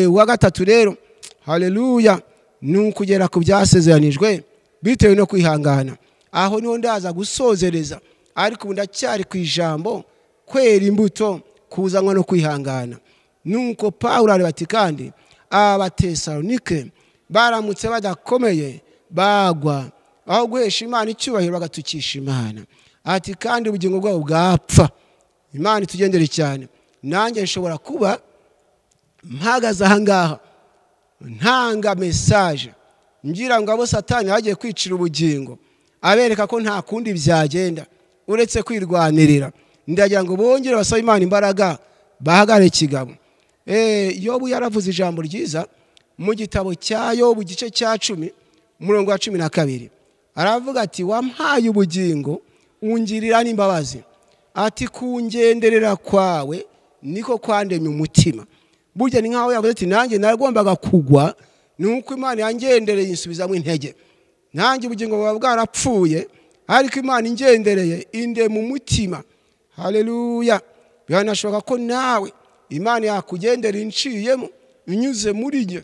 uwa gatatu rero, haleluya, ni ukugera ku byasezeranijwe bitewe no kwihangana. Aho niho ndaza gusozereza, ariko ubu ndacyari ku ijambo kwera imbuto kuzanwa no kwihangana. Nuko Paulo areba ati kandi Abatesalonike baramutse badakomeye bagwa, aho guhesha Imana icyubahiro bagatukisha Imana. Ati kandi ubugingo bwabo bwapfa. Imana itugendere cyane. Nanjye nshobora kuba mpagaze aha ngaha ntanga message ngira ngo abo Satani hagiye kwicira ubugingo, abereka ko nta kundi byagenda uretse kwirwanirira. Ndagira ngo bongere basabe Imana imbaraga bahagare kigabo. Yobu yaravuze ijambo ryiza mu gitabo cya Yobu gice cya 10 umurongo wa 12. Aravuga ati wampaye ubugingo ungirira n'imbabazi, ati kungenderera kwawe niko kwandemye umutima. Burya ni nkaho yavuze ati nanjye naragombaga kugwa, nuko Imana yangendereye insubizamo intege. Nanjye ubugingo bwawe bwarapfuye, ariko Imana ingendereye inde mu mutima. Haleluya. Biranashoboka ko nawe Imana yakugendera inciyemo inyuze muri njye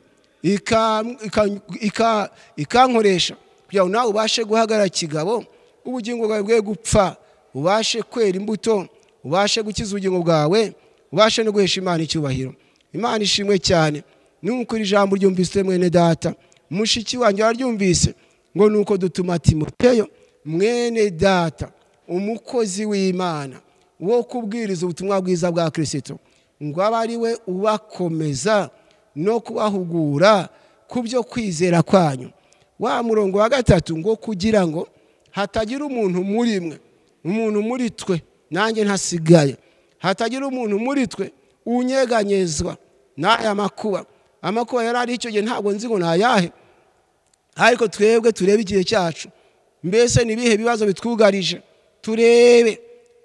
ikankoresha kugira ngo nawe ubashe guhagarara kigabo, ubugingo bwawe bwe gupfa, ubashe kwera imbuto, ubashe gukiza ubugingo bwawe, ubashe no guhesha Imana icyubahiro. Imana ishimwe cyane. Nuko iri jambo ryumvise mwene data, mushiki wanjye waryumvise, ngo nuko dutuma Timoteyo mwene data umukozi w'Imana wo kubwiriza ubutumwa bwiza bwa Kristo, ngo abe ari we ubakomeza no kubahugura ku byo kwizera kwanyu. Wa murongo wa 3 ngo kugira ngo hatagira umuntu muri mwe, umuntu muri twe, nanjye ntasigaye, hatagira umuntu muri twe unyeganyezwa n'aya makuba. Amakuba yari ari icyo gihe ntabwo nzi ngo nayahe, ariko twebwe turebe igihe cyacu, mbese ni ibihe bibazo bitwugarije turebe,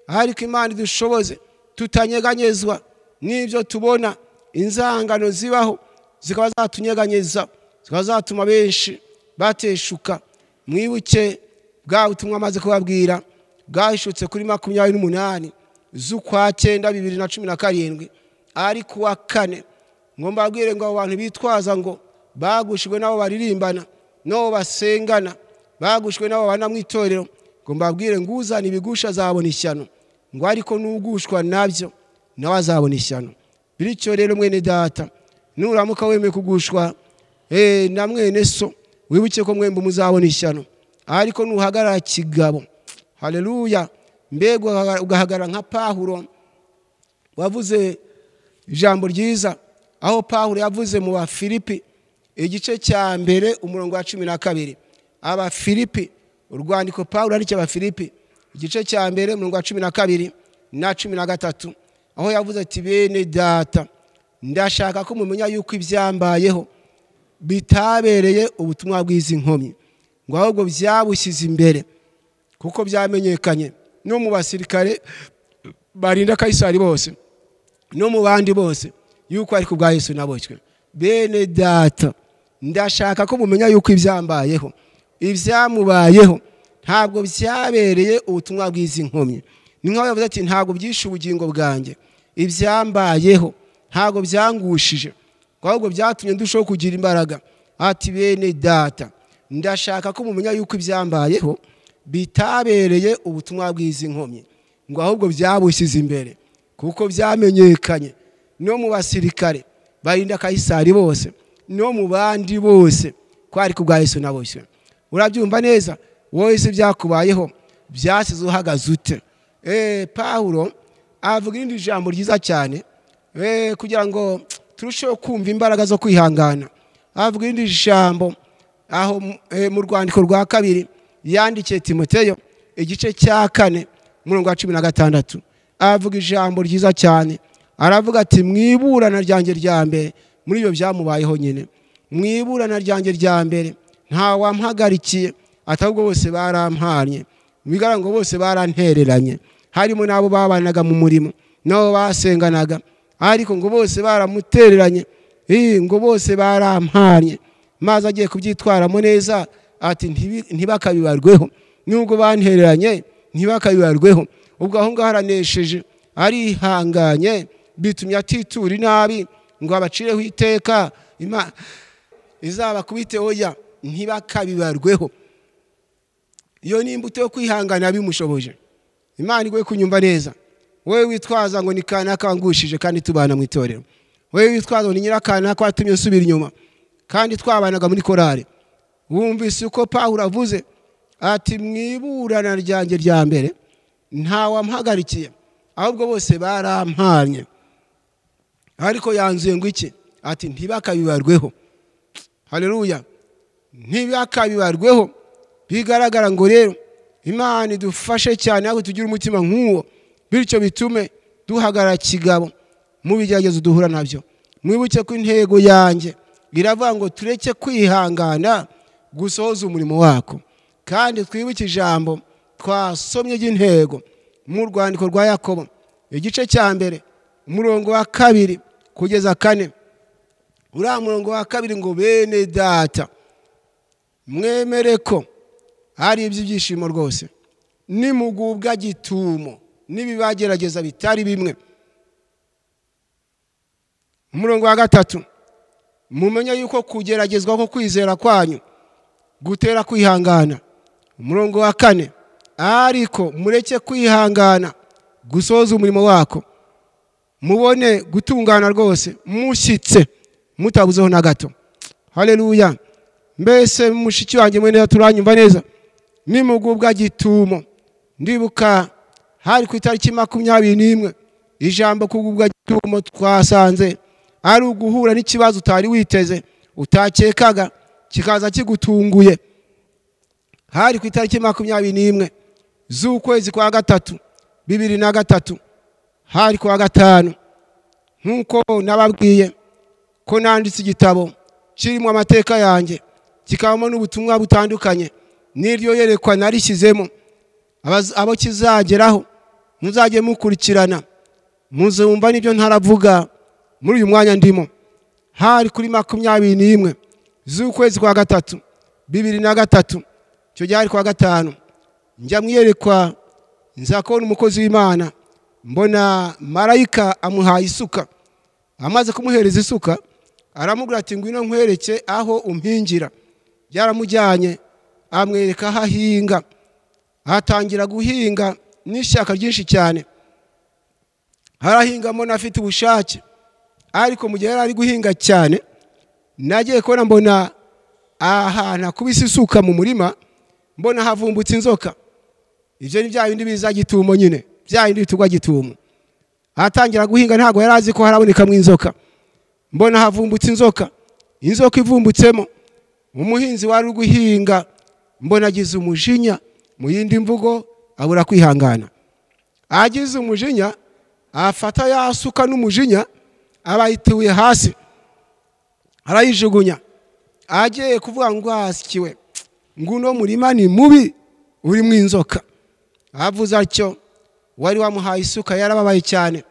ariko Imana idushoboze tutanyeganyezwa n'ibyo tubona. Inzangano zibaho zikaba zatunyeganyeza, zikaba zatuma benshi bateshuka. Mwibuke bwa butumwa amaze kubabwira bwahishutse kuri 28 z'ukwa 9 2017, ari kuwa 4. Ngo mbabwire ngo abo bantu bitwaza ngo bagushijwe nabo baririmbana nabo basengana, bagushijwe nabo bana mu itorero, ngo mbabwire ngo uzana ibigusha azabona ishyano, ngo ariko nugushwa nabyo nawe azabona ishyano. Bityo rero mwene data, nuramuka wemeye kugushwa na mwene so, wibuke ko mwembe muzabona ishyano, ariko nuhagarara kigabo, haleluya, mbega ugahagarara nka Pawulo wavuze ijambo ryiza, aho Pawulo yavuze mu Bafilipi igice cya 1 umurongo wa 12. Abafilipi, urwandiko Pawulo yandikiye Abafilipi igice cya 1 umurongo wa 12 na 13, aho yavuze ati bene data, ndashaka ko mumenya yuko ibyambayeho bitabereye ubutumwa bwiza inkomyi, ngo ahubwo byabushyize imbere, kuko byamenyekanye no mu basirikare barinda Kayisari bose no mu bandi bose yuko ari ku bwa Yesu naboshywe. Bene data, ndashaka ko mumenya yuko ibyambayeho, ibyamubayeho ntabwo byabereye ubutumwa bwiza inkomyi. Ni nkaho yavuze ati ntabwo byishe ubugingo bwanjye, ibyambayeho ntabwo byangushije, ahubwo byatumye ndushaho kugira imbaraga. Ati bene data, ndashaka ko mumenya yuko ibyambayeho bitabereye ubutumwa bwiza inkomyi, ngo ahubwo byabushyize imbere, kuko byamenyekanye no mu basirikare barinda Kayisari bose no mu bandi bose ko ari ku bwa Yesu naboshywe. Urabyumva neza? Wowe se byakubayeho byasize uhagaze ute? Pawulo avuga irindi jambo ryiza cyane kugira ngo turusheho kumva imbaraga zo kwihangana. Avuga irindi jambo aho mu rwandiko rwa 2 yandikiye Timoteyo igice cya 4 umurongo wa 16, avuga ijambo ryiza cyane. Aravuga ati mwiburana ryanjye rya mbere, muri ibyo byamubayeho nyine, mwiburana ryanjye rya mbere nta wampagarikiye, atahubwo bose barampanye, bigaragara ngo bose barantereranye, harimo n'abo babanaga mu murimo nabo basenganaga, ariko ngo bose baramutereranye, ngo bose barampanye. Maze agiye kubyitwaramo neza ati ntibakabibarweho, nubwo bantereranye ntibakabibarweho. Ubwo aho ngaho aranesheje, arihanganye, bitumye atitura inabi ngo abacireho iteka, izabakubite oya, ntibakabibarweho. Iyo ni imbuto yo kwihangana bimushoboje. Imana igwe kunyumva neza. Wewe witwaza ngo ni kanaka wangushije kandi tubana mu itorero, wewe witwaza ngo ni nyirakanaka watumye nsubira inyuma kandi twabanaga muri korale. Wumvise uko Pawulo avuze ati mwiburana ryanjye rya mbere nta wampagarikiye, ahubwo bose barampanye. Ariko yanzuye ngo iki? Ati ntibakabibarweho. Haleluya, ntibakabibarweho. Bigaragara ngo rero Imana idufashe cyane aho tugira umutima nk'uwo, bityo bitume duhagarara kigabo mu bigeragezo duhura nabyo. Mwibuke ko intego yanjye iravuga ngo tureke kwihangana gusohoza umurimo wako. Kandi twibuke ijambo twasomye ry'intego mu rwandiko rwa Yakobo igice cya 1 umurongo wa 2 kugeza 4. Uriya murongo wa 2 ngo bene data, mwemere ko ari iby'ibyishimo rwose nimugubwa gitumo n'ibibagerageza bitari bimwe. Umurongo wa 3, mumenye yuko kugeragezwa ko kwizera kwanyu gutera kwihangana. Umurongo wa 4, ariko mureke kwihangana gusoza umurimo wako, mubone gutungana rwose mushyitse mutabuzeho na gato. Haleluya. Mbese mushiki wanjye mwene turanyumva neza? Nimugubwa gitumo. Ndibuka hari ku itariki 21, ijambo kugubwa gitumo twasanze ari uguhura n'ikibazo utari witeze, utakekaga, kikaza kigutunguye. Hari ku itariki 21 z'ukwezi kwa 3 2003, hari kwa 5. Nkuko nababwiye ko nanditse igitabo kirimo amateka yanjye, kikabamo n'ubutumwa butandukanye, n'iryo yerekwa narishyizemo. Abo kizageraho muzajye mukurikirana, muzumva n'ibyo ntaravuga muri uyu mwanya ndimo. Hari kuri 21 z'ukwezi kwa 3 2003, cyo cyari kwa 5. Njya mwiyerekwa nza kubona umukozi w'Imana, mbona marayika amuhaye isuka. Amaze kumuhereza isuka aramubwira ati ngwino nkwereke aho umpingira. Yaramujyanye amwereka aho ahinga, atangira guhinga n'ishyaka ryinshi cyane. Harahingamo n'afite ubushake, ariko mu gihe yari ari guhinga cyane, nagiye kubona mbona ahantu akubise isuka mu murima, mbona havumbutse inzoka. Ibyo ni bya bindi biza gitumo nyine, bya bindi bitugwa gitumo. Atangira guhinga ntago yari azi ko haraboneka inzoka. Mbona havumbutse inzoka, inzoka ivumbutsemo. Umuhinzi wari guhinga mbona agize umujinya, mu yindi mvugo abura kwihangana. Agize umujinya afata yasuka n'umujinya abayituye hasi arayijugunya. Agiye kuvuga ngo asikiwe, nguno murima ni mubi uri mu inzoka. Avuze atyo, wari wamuhaye isuka yarababaye cyane.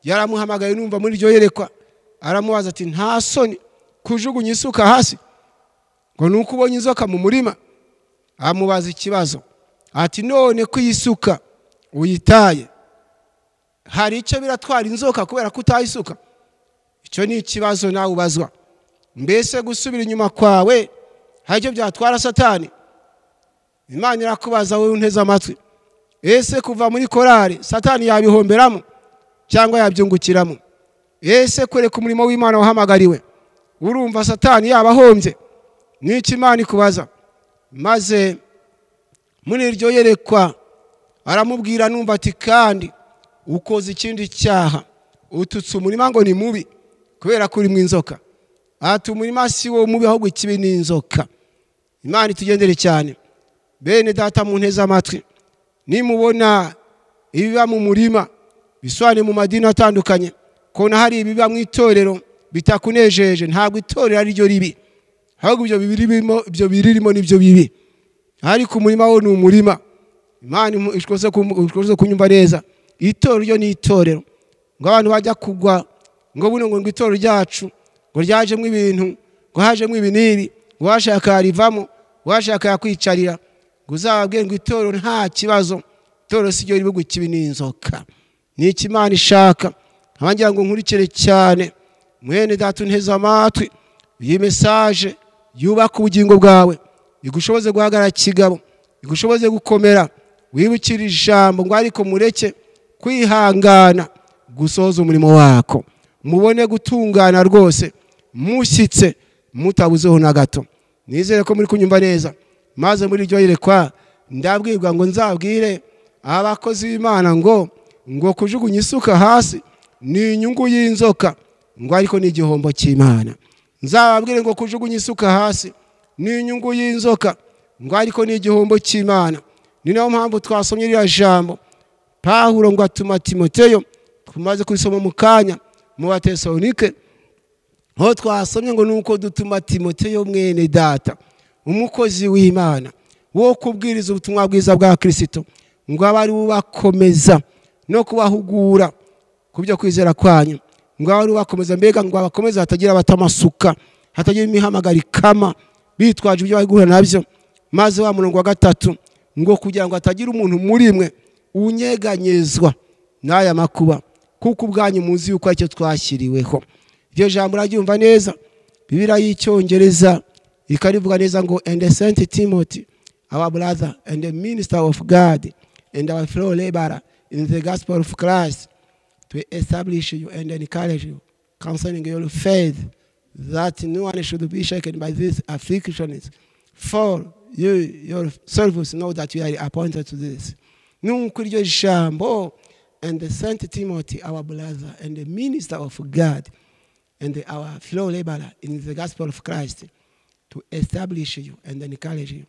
Yaramuhamagaye numva muri iryo yerekwa, aramubaza ati nta soni kujugunya isuka hasi ngo nuko ubonye inzoka mu murima? Amubaza ikibazo ati none ko isuka uyitaye hari icyo biratwara inzoka kubera ko utayisuka? Icyo ni ikibazo nawe ubazwa. Mbese gusubira inyuma kwawe hari icyo byatwara Satani? Imana irakubaza wowe unteze amatwi, ese kuva muri korari Satani yabihomberamo cyangwa yabyungukiramo? Ese kureka umurimo w'Imana wahamagariwe urumva Satani yabahombye? N'iki Imana ikubaza? Maze muri iryo yerekwa aramubwira numva ati kandi ukoze ikindi cyaha, ututse umurima ngo ni mubi kubera ko uri mu inzoka. Ati umurima si wo mubi ahubwo ikibi ni inzoka. Imana itugendere cyane. Bene data munteze amatwi, nimubona ibiba mu murima biswane mu madini atandukanye, kona hari ibiba mu itorero bitakunejeje, ntabwo itorero ari ryo ribi, ahubwo ibyo birimo, ibyo biririmo nibyo bibi. Ariko umurima wo ni umurima. Imana ishkoze kunyumva neza. Itorero ryo ni itorero. Ngo abantu bajya kugwa ngo buno ngo itorero ryacu ngo ryajemo ibintu, ngo hajemo ibi n'ibi, ngo washaka rivamo, washaka yakwicarira, ngo uzababwire ngo itorero nta kibazo, itorero si ryo ribi, ikibi ni inzoka. Ni iki Imana ishaka? Abangira ngo nkurikire cyane, mwene data unteze amatwi, iyi message yubaka ubugingo bwawe, igushoboze guhagarara kigabo, igushoboze gukomera, wibukire ijambo ngo ariko mureke kwihangana gusoza umurimo wako, mubone gutungana rwose mushyitse mutabuzeho na gato. Nizere ko muri kunyumva neza. Maze muri iryo yerekwa ndabwirwa ngo nzabwire abakozi b'Imana ngo kujugunya isuka hasi ni inyungu y'inzoka, ngo ariko ni igihombo cy'Imana. Nzababwire ngo kujugunya isuka hasi ni inyungu y'inzoka, ngo ariko ni igihombo cy'Imana. Ni nayo mpamvu twasomye iriya jambo Pawulo ngo atuma Timoteyo, tumaze kurisoma mu kanya mu Batesalonike, aho twasomye ngo nuko dutuma Timoteyo mwene data umukozi w'Imana wo kubwiriza ubutumwa bwiza bwa Kristo, ngo abari bubakomeza no kubahugura kubyo kwizera kwanyu, ngo abari bubakomeza, mbega ngo abakomeza hatagira abatamasuka, hatagira imihamagara ikama bitwaje ibyo bari guhura nabyo. Maze wa murongo wa 3 ngo kugira ngo hatagira umuntu muri mwe unyeganyezwa n'aya makuba, kuko ubwanyu muzi yuko aricyo twashyiriweho. Iryo jambo uraryumva neza. Bibiliya y'Icyongereza ikarivuga neza ngo and sent Timothy our brother and the minister of God and our fellow laborer in the gospel of Christ to establish you and encourage you concerning your faith, that no one should be shaken by these afflictions, for you yourselves know that you are appointed to this. Nuko iryo jambo and sent Timothy our brother and the minister of God and our fellow laborer in the gospel of Christ to establish you and encourage you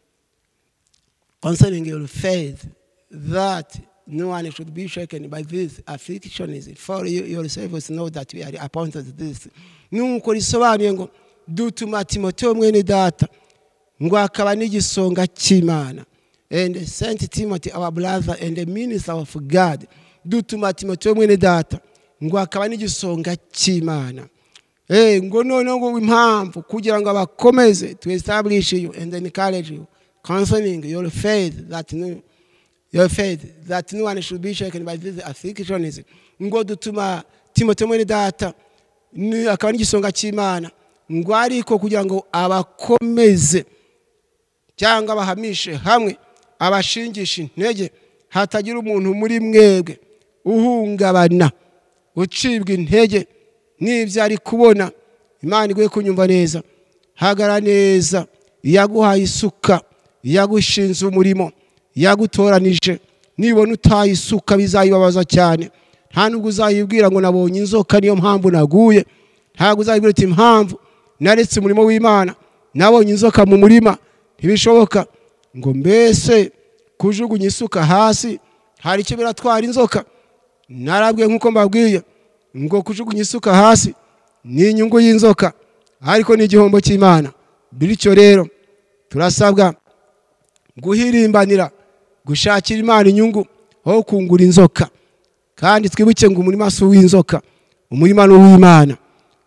concerning your faith, that no one should be shaken by these afflictions, for you yourselves know that we are appointed to this. Nuko risobanuye ngo dutuma Timoteyo mwene data ngo akaba n'igisonga cy'Imana. And sent Timothy our brother and the minister of God. Dutuma Timoteyo mwene data ngo akaba n'igisonga cy'Imana. Ngo noneho ngo impamvu kugira ngo abakomeze, to establish you and encourage you concerning your faith, that no your faith, that no one should be shaken by these afflictions. Ngo dutuma Timoteyo mwene data akaba n'igisonga cy'Imana, ngo ariko kugira ngo abakomeze cyangwa abahamishe hamwe, abashingishe intege, hatagira umuntu muri mwebwe uhungabana, ucibwa intege n'ibyo ari kubona. Imana iguhe kunyumva neza. Hagara neza. Iyaguhaye isuka, iyagushinze umurimo, iyagutoranije, nibona utaye isuka bizayibabaza cyane. Nta nubwo uzayibwira ngo nabonye inzoka niyo mpamvu naguye. Ntabwo uzayibwira uti impamvu naretse umurimo w'Imana, nabonye inzoka mu murima. Ntibishoboka. Ngo mbese kujugunya isuka hasi hari icyo biratwara inzoka? Narabwiye nkuko mbabwiye ngo kujugunya isuka hasi ni inyungu y'inzoka, ariko ni igihombo cy'Imana. Bityo rero turasabwa guhirimbanira gushakira Imana inyungu aho kungura inzoka. Kandi twibuke ngo umurima si uw'inzoka, umurima ni uw'Imana.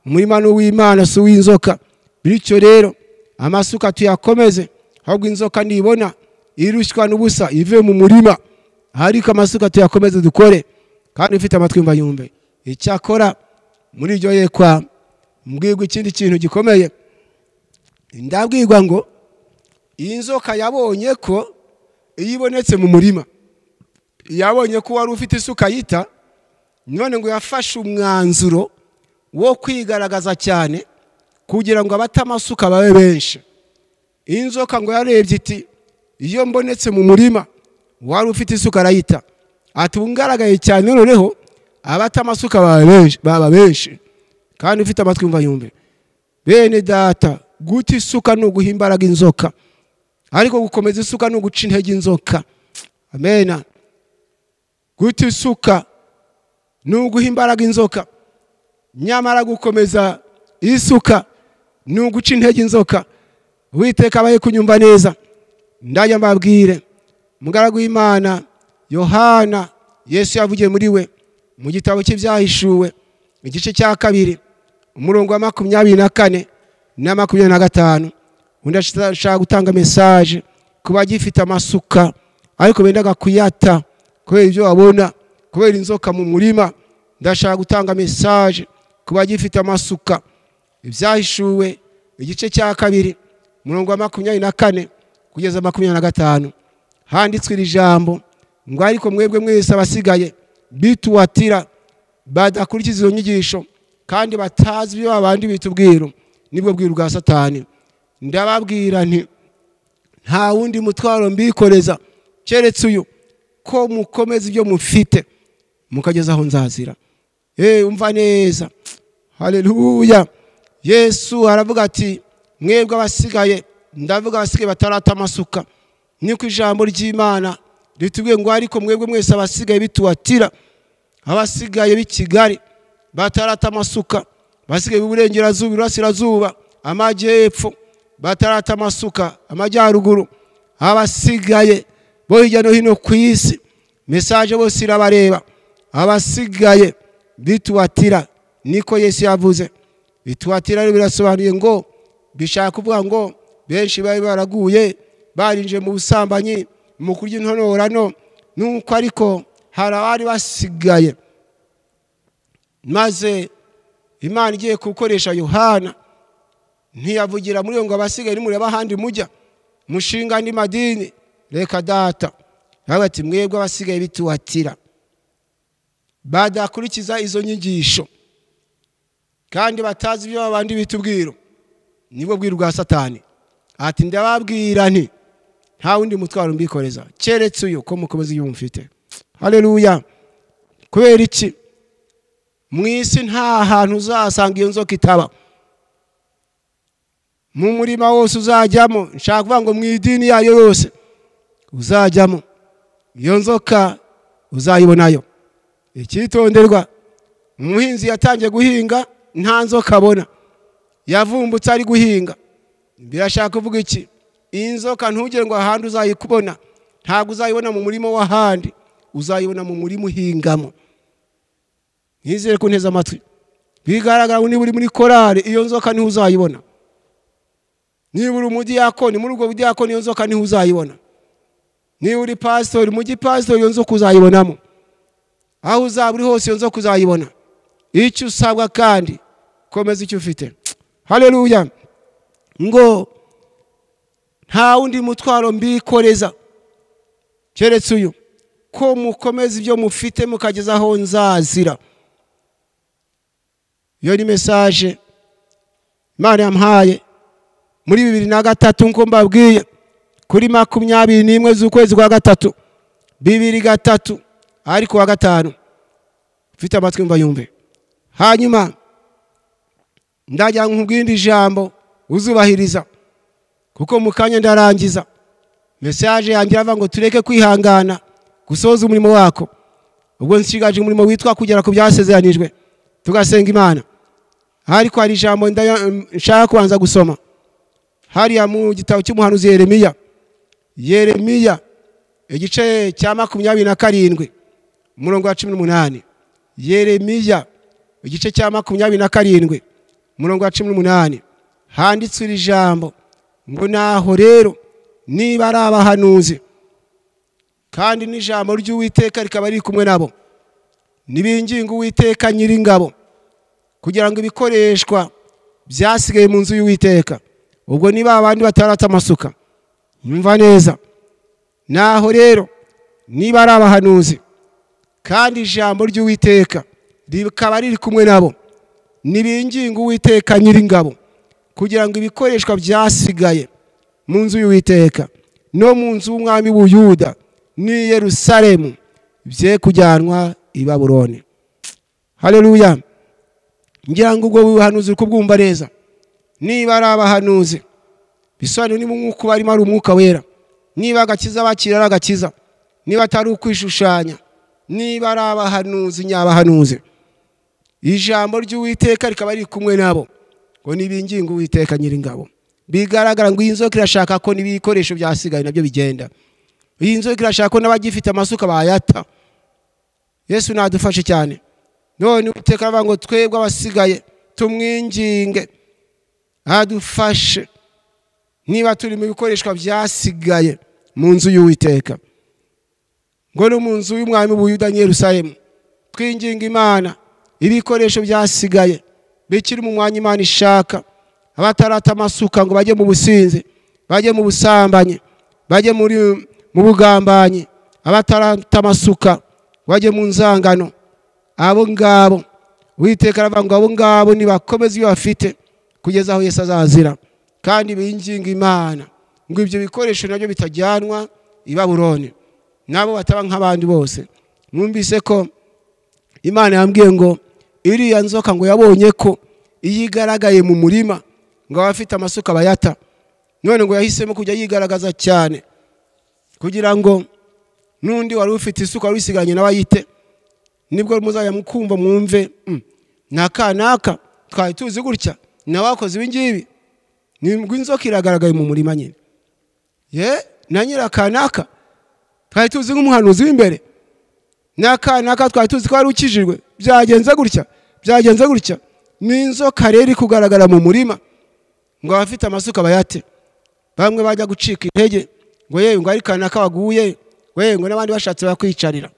Umurima ni uw'Imana si uw'inzoka. Bityo rero amasuka tuyakomeze, ahubwo inzoka nibona irushywa n'ubusa ive mu murima, ariko amasuka tuyakomeze dukore. Kandi ufite amatwi mva yumve. Icyakora muri iryo yekwa mbwirwa ikindi kintu gikomeye. Ndabwirwa ngo iyi nzoka yabonye ko iyo ibonetse mu murima, yabonye ko wari ufite isuka yita, none ngo yafashe umwanzuro wo kwigaragaza cyane kugira ngo abatamasuka babe benshi. Inzoka ngo yarebye iti iyo mbonetse mu murima wari ufite isuka arayita, ati ungaragaye cyane noneho abatamasuka baba benshi. Kandi ufite amatwi mva yumve. Bene data, guta isuka ni uguha imbaraga inzoka, ariko gukomeza isuka ni uguca intege inzoka. Amena. Guta isuka ni uguha imbaraga inzoka, nyamara gukomeza isuka ni uguca intege inzoka. Uwiteka abaye kunyumva neza. Ndajya mbabwire, umugaragu w'Imana Yohana, Yesu yavugiye muri we mu gitabo cy'Ibyahishuwe igice cya 2 umurongo wa 24 na 25. Undi ashaka gutanga message kuba gifite amasuka ariko bendaga kuyata kubera ibyo babona, kubera inzoka mu murima. Ndashaka gutanga message kuba gifite amasuka. Ibyahishuwe igice cya 2 umurongo wa 24 kugeza 25 handitswe iri jambo ngo ariko mwebwe mwese abasigaye bituwatira badakurikiza izo nyigisho kandi batazi ibyo abandi bitubwira, nibwo bwiru bwa Satani. Ndababwira nti nta wundi mutwaro mbikoreza keretse uyu, ko mukomeza ibyo mufite mukageza aho nzazira. Umva neza. Haleluya. Yesu aravuga ati mwebwe abasigaye, ndavuga abasigaye batarata amasuka, niko ijambo ry'Imana ritubwiye ngo ariko mwebwe mwese abasigaye bituwatira, abasigaye b'i Kigali batarata amasuka, basigaye b'uburengerazuba, iburasirazuba, amajyepfo batarata amasuka, amajyaruguru, abasigaye bo hirya no hino ku isi, message bose irabareba, abasigaye bituwatira, niko Yesu yavuze. Bituwatira rero birasobanuye ngo bishaka kuvuga ngo benshi bari baraguye, barinje mu busambanyi, mu kurya intonorano, nuko ariko hari abari basigaye. Maze Imana igiye gukoresha Yohana ntiyavugira muri ngo abasigaye nimureba ahandi mujya mushinga andi madini, reka data. Ati mwebwe abasigaye bituhatira badakurikiza izo nyigisho kandi batazi ibyo abandi bitubwira, nibwo bwiru bwa Satani. Ati ndababwira nti nta wundi mutwaro mbikoreza keretse uyu ko mukomeza iyo mufite. Haleluya. Kubera iki? Mu isi nta hantu uzasanga iyo nzoka itaba. Mu murima wose uzajyamo, nshaka kuvuga ngo mu idini yayo yose uzajyamo, iyo nzoka uzayibonayo. Icyitonderwa, umuhinzi yatangiye guhinga nta nzoka abona, yavumbutse ari guhinga. Birashaka kuvuga iki? Inzoka ntugire ngo ahandi uzayikubona, ntabwo uzayibona mu murimo w'ahandi, uzayibona mu murimo uhingamo. Nizere ko nteze amatwi. Bigaragara niba uri muri korari, iyo nzoka niho uzayibona. Niba uri umudiyakoni, muri ubwo budiyakoni iyo nzoka niho uzayibona. Niba uri pastori, mu gipastori iyo nzoka uzayibonamo. Aho uzaba uri hose iyo nzoka uzayibona. Icyo usabwa kandi komeza icyo ufite. Haleluya. Ngo nta wundi mutwaro mbikoreza keretse uyu, ko mukomeza ibyo mufite mukageza aho nzazira. Iyo ni message Imana yampaye muri 2003 nko mbabwiye, kuri 21 z'ukwezi kwa 3 2003, ariko wa 5. Mfite amatwi mva yumve. Hanyuma ndajya nkubwira ijambo uzubahiriza, kuko mukanya ndarangiza. Message yanjye ava ngo tureke kwihangana gusoza umurimo wako. Ubwo nsigaje umurimo witwa kugera ku byasezeranijwe, tugasenga Imana. Ariko hari ijambo nshaka kubanza gusoma hariya mu gitabo cy'umuhanuzi Yeremiya. Yeremiya igice cya 27 umurongo wa 18. Yeremiya igice cya 27 umurongo wa 18, handitswe iri jambo ngo naho rero niba ari abahanuzi kandi n'ijambo ry'Uwiteka rikaba riri kumwe nabo, nibinginga Uwiteka nyiringabo kugira ngo ibikoreshwa byasigaye mu nzu y'Uwiteka, ubwo niba abandi batarata amasuka, nyumva neza. Naho rero niba ari abahanuzi kandi ijambo ry'Uwiteka rikaba riri kumwe nabo, nibinginga Uwiteka nyiringabo kugira ngo ibikoreshwa byasigaye mu nzu y'Uwiteka no mu nzu y'umwami w'Ubuyuda ni Yerusalemu bye kujyanwa i Babuloni. Haleluya. Ngira ngo ubwo buhanuzi kubwumva neza. Niba ari abahanuzi, bisobanura ni umwuka barimo ari umwuka wera. Niba agakiza bakira ari agakiza, niba atari ukwishushanya, niba ari abahanuzi nyabahanuzi, ijambo ry'Uwiteka rikaba riri kumwe nabo, ngo nibinginga Uwiteka nyiringabo. Bigaragara ngo iyi nzoka irashaka ko n'ibikoresho byasigaye nabyo bigenda. Iyi nzoka irashaka ko n'abagifite amasuka bayata. Yesu nadufashe cyane. None Uwiteka aravuga ngo twebwe abasigaye tumwinginge adufashe, niba turi mu bikoreshwa byasigaye mu nzu y'Uwiteka, ngo no mu nzu y'umwami w'Ubuyuda Yerusalemu, twinginga Imana ibikoresho byasigaye bikiri mu mwanya Imana ishaka, abatarata amasuka ngo bajye mu businzi, bajye mu busambanyi, bajye mu bugambanyi, abatarata amasuka bajye mu nzangano, abo ngabo Uwiteka aravuga ngo abo ngabo nibakomeze ibyo bafite kugeza aho Yesu azazira, kandi binginga Imana ngo ibyo bikoresho nabyo bitajyanwa i Babuloni, nabo bataba nk'abandi bose. Mwumvise ko Imana yambwiye ngo iriya nzoka ngo yabonye ko iyigaragaye mu murima ngo abafite amasuka bayata, none ngo yahisemo kujya yigaragaza cyane kugira ngo n'undi wari ufite isuka wari usiganye n'abayite, nibwo muzajya mukumva mwumve naka twari tuzi gutya nawakoze ibi ngibi, nibwo inzoka iragaragaye mu murima nyine. Ye na nyirakanaka twari tuzi nk'umuhanuzi w'imbere, n'akanaka twari tuzi ko ari ukijijwe, byagenze gutya byagenze gutya. N'inzoka rero kugaragara mu murima ngo abafite amasuka bayate, bamwe bajya gucika intege ngo yewe ngo ari kanaka waguye, ngo ngo n'abandi bashatse bakwicarira.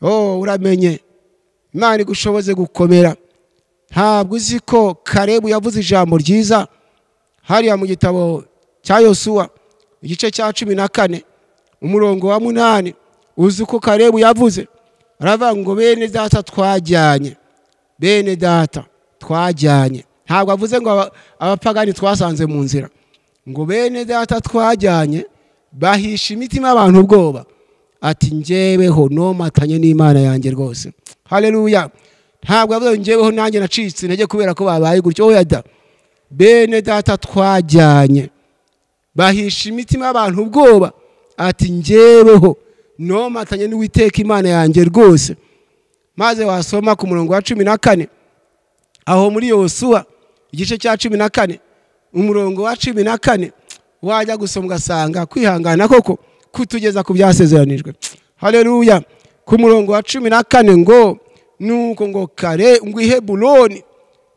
Oh, uramenye Imana igushoboze gukomera. Ntabwo uzi ko Karebu yavuze ijambo ryiza hariya mu gitabo cya Yosuwa igice cya 14 umurongo wa 8. Uzi ko Karebu yavuze, aravuga ngo bene data twajyanye, bene data twajyanye. Ntabwo avuze ngo abapagani twasanze mu nzira, ngo bene data twajyanye bahisha imitima abantu ubwoba, ati njyeweho nomatanye n'Imana yanjye rwose. Haleluya. Ntabwo avuze njyeweho nanjye nacitse intege kubera ko babaye gutyo. Oya da, bene data twajyanye bahisha imitima abantu ubwoba, ati njyeweho nomatanye n'Uwiteka Imana yanjye rwose. Maze wasoma ku murongo wa 14 aho muri Yosuwa igice cya 14 umurongo wa 14, wajya gusoma ugasanga kwihangana koko kutugeza ku byasezeranijwe. Haleluya. Ku murongo wa 14 ngo nuko ngo kare ngo Heburoni,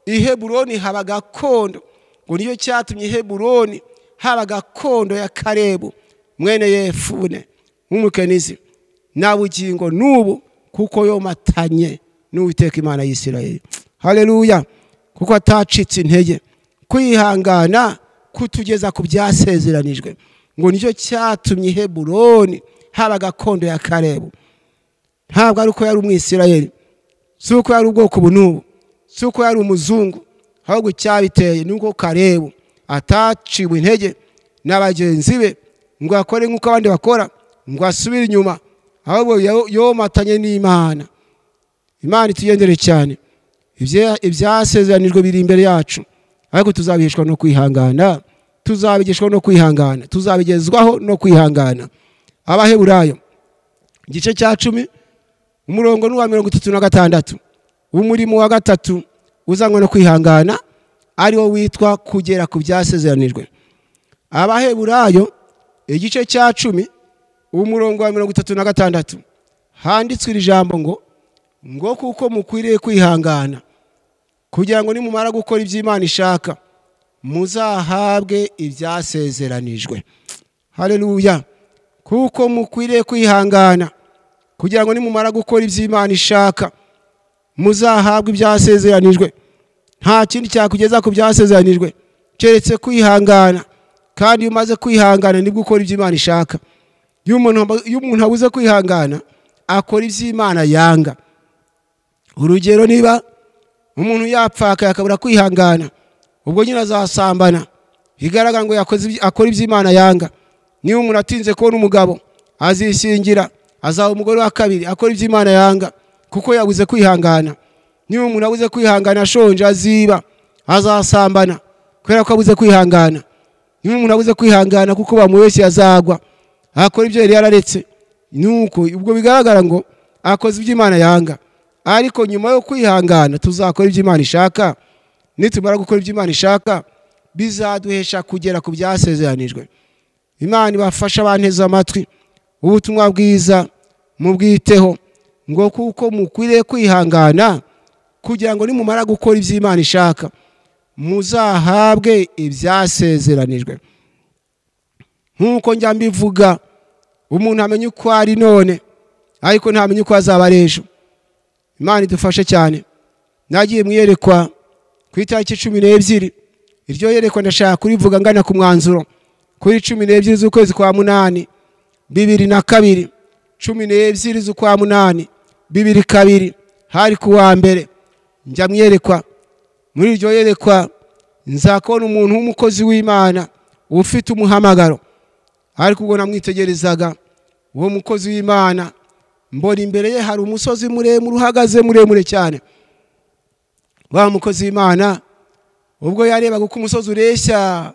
Heburoni haba gakondo, ngo niyo cyatumye Heburoni haba gakondo ya Karebu mwene Yefune w'Umukenizi, na bugingo n'ubu, kuko yomatanye n'Uwiteka Imana y'Isirayeli. Haleluya. Kuko atacitse intege. Kwihangana kutugeza ku byasezeranijwe, ngo nicyo cyatumye Heburoni haba gakondo ya Karebu. Ntabwo ari uko yari Umwisirayeli, si uko yari ubwoko bunubu, si uko yari umuzungu, ahubwo cyabiteye nuko Karebu ataciwe intege n'abagenzi be ngo akore nk'uko abandi bakora, ngo asubire inyuma, ahubwo yomatanye n'Imana. Imana itugendere cyane. Ibyasezeranijwe biri imbere yacu, ariko tuzabiheshwa no kwihangana, tuzabigeshwa no kwihangana, tuzabigezwaho no kwihangana. Abaheburayo igice cya 10 umurongo n'uwa 36, umurimo wa gatatu uzanwa no kwihangana ariwo witwa kugera ku byasezeranijwe. Abaheburayo igice cya 10 umurongo wa 36 handitswe iri jambo ngo kuko mukwiriye kwihangana kugira ngo nimumara gukora iby'Imana ishaka muzahabwe ibyasezeranijwe. Haleluya. Kuko mukwiriye kwihangana kugira ngo nimumara gukora iby'Imana ishaka muzahabwe ibyasezeranijwe. Nta kindi cyakugeza ku byasezeranijwe keretse kwihangana, kandi iyo umaze kwihangana nibwo ukora iby'Imana ishaka. Iyo umuntu abuze kwihangana akora iby'Imana yanga. Urugero, niba umuntu yapfaka akabura kwihangana, ubwo nyine azasambana, bigaragara ngo akora iby'Imana yanga. Niba umuntu atinze kubona umugabo azishingira, azaba umugore wa kabiri, akora iby'Imana yanga kuko yabuze kwihangana. Niba umuntu abuze kwihangana ashonje aziba, azasambana kubera ko abuze kwihangana. Niba umuntu abuze kwihangana kuko bamubeshye azagwa, akora ibyo yari yararetse. Nuko ubwo bigaragara ngo akoze iby'Imana yanga. Ariko nyuma yo kwihangana tuzakora iby'Imana ishaka. Nitumara gukora iby'Imana ishaka bizaduhesha kugera ku byasezeranijwe. Imana ibafasha abanteze amatwi ubutumwa bwiza mubwiteho, ngo kuko mukwiriye kwihangana kugira ngo nimumara gukora iby'Imana ishaka muzahabwe ibyasezeranijwe. Nkuko njya mbivuga, umuntu amenya uko ari none ariko ntamenye uko azaba ari ejo. Imana idufashe cyane. Nagiye mwiyerekwa ku itariki 12, iryo yerekwa ndashaka kurivuga ngana ku mwanzuro. Kuri 12 z'ukwezi kwa 8 2002, 12 z'ukwa 8 2002, hari ku wa mbere njya mwiyerekwa. Muri iryo yerekwa nzakubona umuntu w'umukozi w'Imana ufite umuhamagaro, ariko ubwo namwitegerezaga uwo mukozi w'Imana mbona imbere ye hari umusozi muremure uhagaze muremure cyane. Wa mukozi w'Imana ubwo yarebaga uko umusozi ureshya,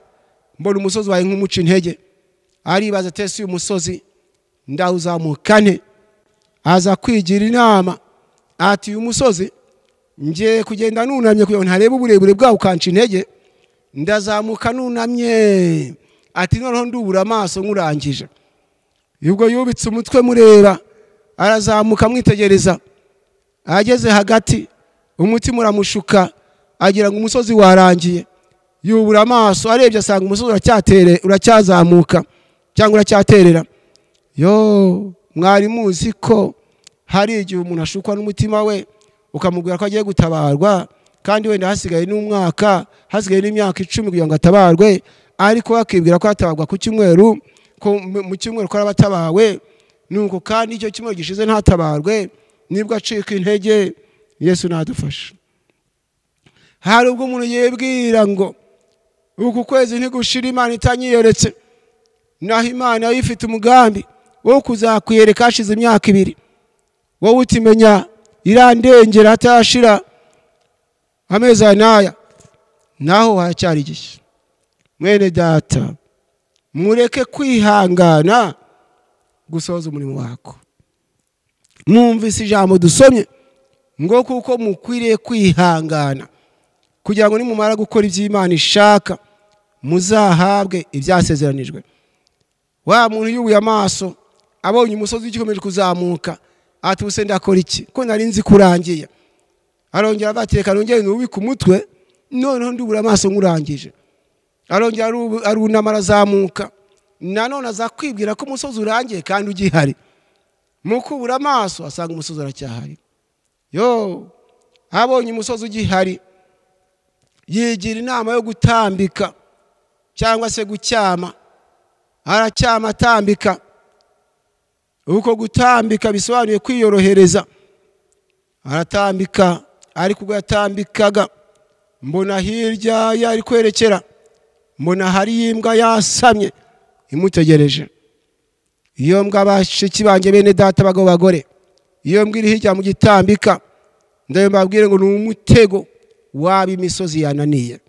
mbona umusozi waye nk'umuca intege, aribaza ati uyu musozi ndawuzamukane. Aza kwigira inama ati uyu musozi ngiye kugenda nunamye kugira ngo ntarebe uburebure bwawo ukanca intege, ndazamuka nunamye, ati noneho ndubura amaso nkurangije. Ubwo yubitse umutwe mureba, arazamuka amwitegereza, ageze hagati umutima uramushuka agira ngo umusozi warangiye. Yubura amaso arebye asanga umusozi uracyazamuka cyangwa uracyaterera. Yo, mwari muzi ko hari igihe umuntu ashukwa n'umutima we ukamubwira ko agiye gutabarwa, Kandi wenda hasigaye n'umwaka, hasigaye n'imyaka 10 kugira ngo atabarwe, ariko akibwira ko atabarwa ku cyumweru, ko mu cyumweru ko arabatabawe. Nuko kandi icyo cyumweru gishize ntatabarwe, nibwo acika intege. Yesu nadufasha. Hari ubwo umuntu yibwira ngo uku kwezi ntigushira Imana itanyiyeretse, naho Imana ifite umugambi wo kuzakwiyereka hashize imyaka 2. Wowe utimenya irandengera atashira amezi n'aya, naho haracyari igihe. Mwene data, mureke kwihangana gusohoza umurimo wako. Mwumvise ijambo dusomye ngo kuko mukwiriye kwihangana kugira ngo nimumara gukora iby'Imana ishaka muzahabwe ibyasezeranijwe. Wa muntu yubuye amaso abonye umusozi ugikomeje kuzamuka, ati ubuse ndakora iki ko nari nzi kurangiye? Arongera abateka, nongere nubike umutwe, noneho ndubura amaso nkurangije. Arongera arunama arazamuka, nanone aza kwibwira ko umusozi urangiye kandi ugihari. Mu kubura amaso asanga umusozi uracyahari. Yo, abonye umusozi ugihari yigira inama yo gutambika cyangwa se gucyama. Aracyama atambika. Uko gutambika bisobanuye kwiyorohereza. Aratambika, ariko ubwo yatambikaga mbona hirya yari kwerekera, mbona hari imbwa yasamye imutegereje. Iyo mbwa, bashiki banjye, bene data, abagabo, bagore, iyo mbwa iri hirya mu gitambika, ndayo mbabwire ngo ni umutego waba imisozi yananiye,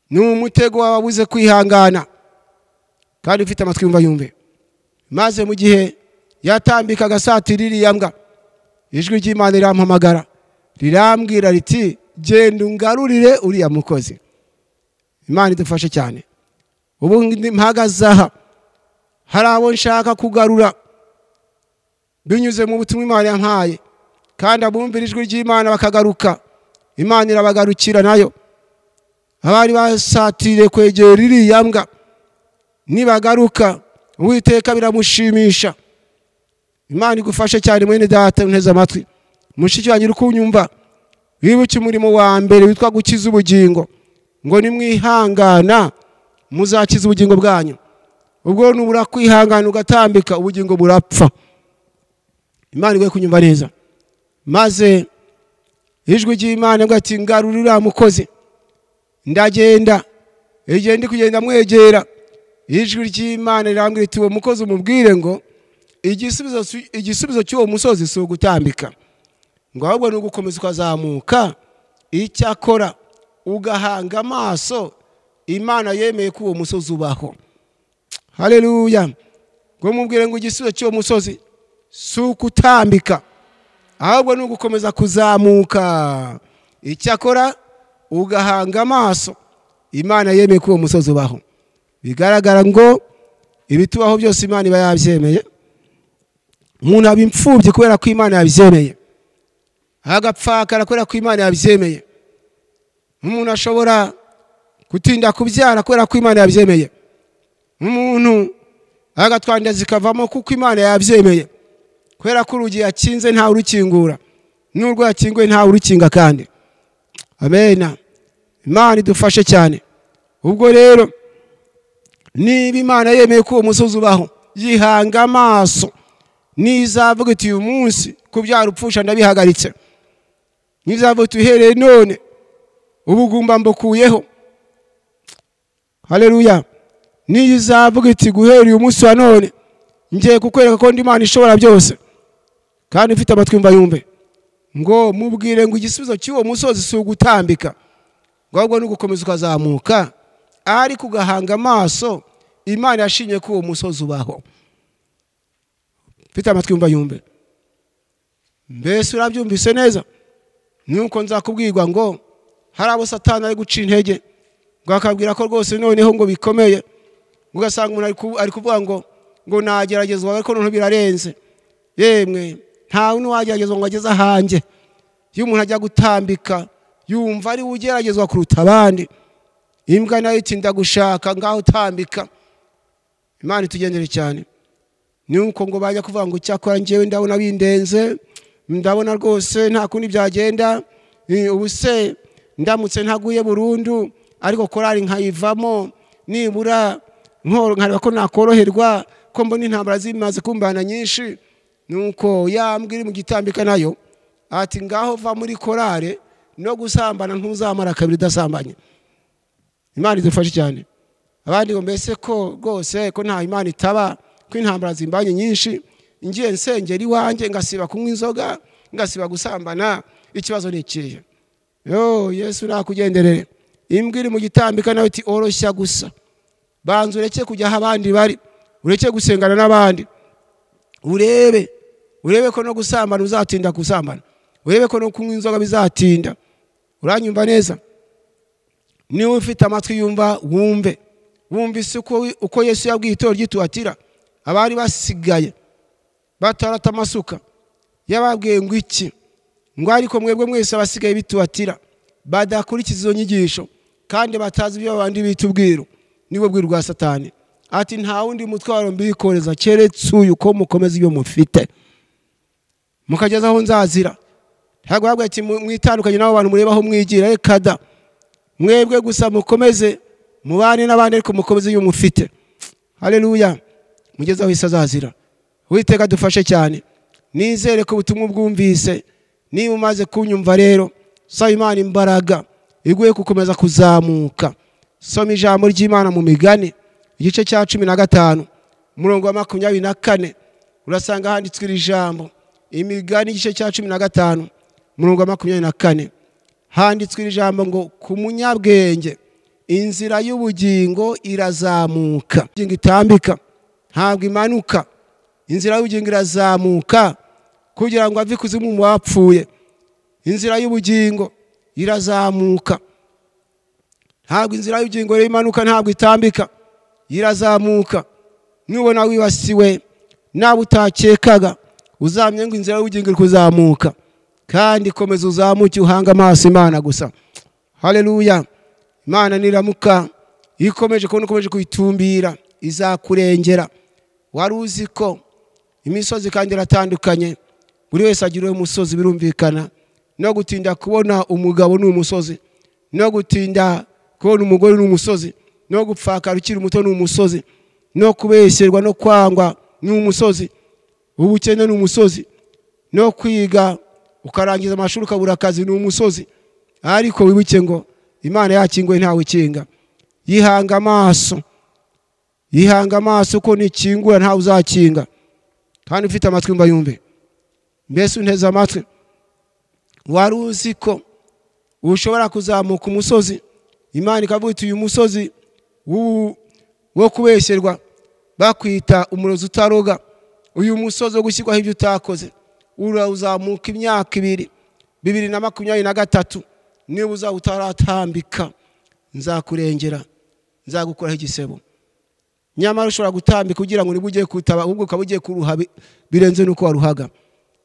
ni umutego wababuze kwihangana. Kandi ufite amatwi yumva yumve. Maze mu gihe yatambikaga satira iriya mbwa, ijwi ry'Imana rirampamagara rirambwira riti genda ungarurire uriya mukozi. Imana idufashe cyane. Ubu mpagaze aha, hari abo nshaka kugarura binyuze mu butumwa Imana yampaye, kandi abumvira ijwi ry'Imana bakagaruka, Imana irabagarukira nayo. Abari basatiriye kwegera iriya mbwa nibagaruka, Uwiteka biramushimisha. Imana igufashe cyane mwene data nteze amatwi. Mushiki wanjye uri kunyumva, wibuke umurimo wa mbere witwa gukiza ubugingo, ngo nimwihangana muzakiza ubugingo bwanyu. Ubwo nubura kwihangana ugatambika, ubugingo burapfa. Imana igwe kunyumva neza. Maze ijwi ry'Imana ngo ati ngarura uriya mukozi. Ndagenda, igihe ndi kugenda mwegera, ijwi ry'Imana rirambwira iti uwo mukozi umubwire ngo igisubizo cy'uwo musozi si ugutambika, ngo ahubwo ni ugukomeza ukazamuka. Icyakora ugahanga amaso Imana yemeye ko uwo musozi ubaho. Haleluya. Ngo mubwire ngo igisubizo cy'uwo musozi si ukutambika, ahubwo ni ugukomeza kuzamuka. Icyakora ugahanga amaso Imana yemeye ko uwo musozi ubaho. Bigaragara ngo ibitubaho byose Imana iba yabyemeye. Umuntu aba imfubyi kubera ko Imana yabyemeye, agapfakara kubera ko Imana yabyemeye. Umuntu ashobora gutinda kubyara kubera ko Imana yabyemeye. Umuntu agatwanda zikavamo kuko Imana yabyemeye, kubera ko urugi yakinze ntawe urukingura, n'urwo yakinguye ntawe urukinga kandi. Amen. Imana idufashe cyane. Ubwo rero niba Imana yemeye ko uwo musozi ubaho, yihanga amaso. Nizavuga iti uyu munsi kubyara upfusha ndabihagaritse, nizavuga iti uhereye none ubugumba mbukuyeho. Haleluya. Nizavuga iti guhera uyu munsi wa none ngiye kukwereka ko ndi Imana ishobora byose. Kandi ufite amatwi yumva yumve. Ngo mubwire ngo igisubizo cy'uwo musozi si ugutambika, ngo ahubwo ni ugukomeza ukazamuka, ariko ugahanga amaso Imana yashinye ko uwo musozi ubaho. Mfite amatwi yumva yumve. Mbese urabyumvise neza? Nuko nzakubwirwa ngo hari abo Satani ari guca intege, ngo akabwira ko rwose noneho ngo bikomeye, ugasanga umuntu ari kuvuga ngo nageragezwa ariko noneho birarenze. Yemwe ntawe n'uwageragezwa ngo ageze ahanjye. Iyo umuntu ajya gutambika yumva ari ugeragezwa kuruta abandi. Imbwa nayo iti ndagushaka ngaho utambika. Imana itugendere cyane. Nuko ngo bajya kuvuga ngo cyakora njyewe ndabona bindenze, ndabona rwose nta kundi byagenda, ubu se Ndamutse ntaguye burundu ariko korari nkayivamo, nibura nkareba ko nakoroherwa, ko mbona intambara zimaze kumbana nyinshi. Nuko yambwira mu gitambika nayo ati ngaho va muri korare no gusambana ntuzamara kabiri udasambanye. Imana idufashe cyane. Abandi ngo mbese ko rwose ko nta Imana itaba, ko intambara zimbanye nyinshi, ngiye nsengera iwanjye ngasiba kunywa inzoga, ngasiba gusambana, ikibazo ni ikihe? Yo Yesu nakugenderere. Imbwa iri mu gitambika nawe iti oroshya gusa, banza ureke kujya aho abandi bari, ureke gusengana n'abandi, urebe ko no gusambana uzatinda gusambana, urebe ko no kunywa inzoga bizatinda. Uranyumva neza? Niba ufite amatwi yumva wumve. Wumvise uko Yesu yabwiye itorero ry'Ituatira abari basigaye batarata amasuka, yababwiye ngo iki? Ngo ariko mwebwe mwese abasigaye b'Ituatira badakurikiza izo nyigisho kandi batazi ibyo abandi bita ubwiru, nibwo bwiru bwa Satani. Ati nta wundi mutwaro mbikoreza keretse uyu, ko mukomeza ibyo mufite mukageza aho nzazira. Ntabwo yababwiye ati mwitandukanye n'abo bantu mureba aho mwigira, reka da, mwebwe gusa mukomeze mubane n'abandi ariko mukomeze ibyo mufite. Haleluya, mugeze aho isi azazira. Uwiteka dufashe cyane. Nizere ko ubutumwa bwumvise. Niba umaze kunyumva rero, saba Imana imbaraga iguye gukomeza kuzamuka. Soma ijambo ry'Imana mu Migani igice cya 15 umurongo wa 24, urasanga handitswe iri jambo. Imigani igice cya 15 umurongo wa 24 handitswe iri jambo ngo ku munyabwenge inzira y'ubugingo irazamuka. Ubugingo itambika ntabwo imanuka, inzira y'ubugingo irazamuka kugira ngo ave ikuzimu mu bapfuye. Inzira y'ubugingo irazamuka, ntabwo inzira y'ubugingo rero imanuka, ntabwo itambika, irazamuka. Nubona wibasiwe nawe utakekaga, uzamye ngo inzira y'ubugingo iri kuzamuka, kandi komeza uzamuke uhanga amaso Imana gusa. Haleluya. Imana niramuka ikomeje kubona ukomeje kuyitumbira, izakurengera. Wari uzi ko imisozi kandi iratandukanye, buri wese agira uwe musozi, birumvikana. No gutinda kubona umugabo ni umusozi, no gutinda kubona umugore ni umusozi, no gupfakara ukiri muto ni umusozi, no kubeshyerwa no kwangwa ni umusozi, ubukene ni umusozi, no kwiga ukarangiza amashuri ukabura akazi ni umusozi. Ariko wibuke ngo Imana yakinguye ntawe ikinga. Yihanga amaso, yihanga amaso ko nikingura ntawe uzakinga. Kandi ufite amatwi mba yumve. Mbese unteze amatwi? Wari uzi ko ushobora kuzamuka umusozi, Imana ikavuga iti uyu musozi wo kubeshyerwa bakwita umurozi utaroga, uyu musozi wo gushyirwaho ibyo utakoze, uzamuka imyaka 2, 2023, niba uzaba utaratambika nzakurengera, nzagukuraho igisebo. Nyamara ushobora gutambika kugira ngo niba ugiye kutaba, ahubwo ukaba ugiye kuruha birenze nuko waruhaga,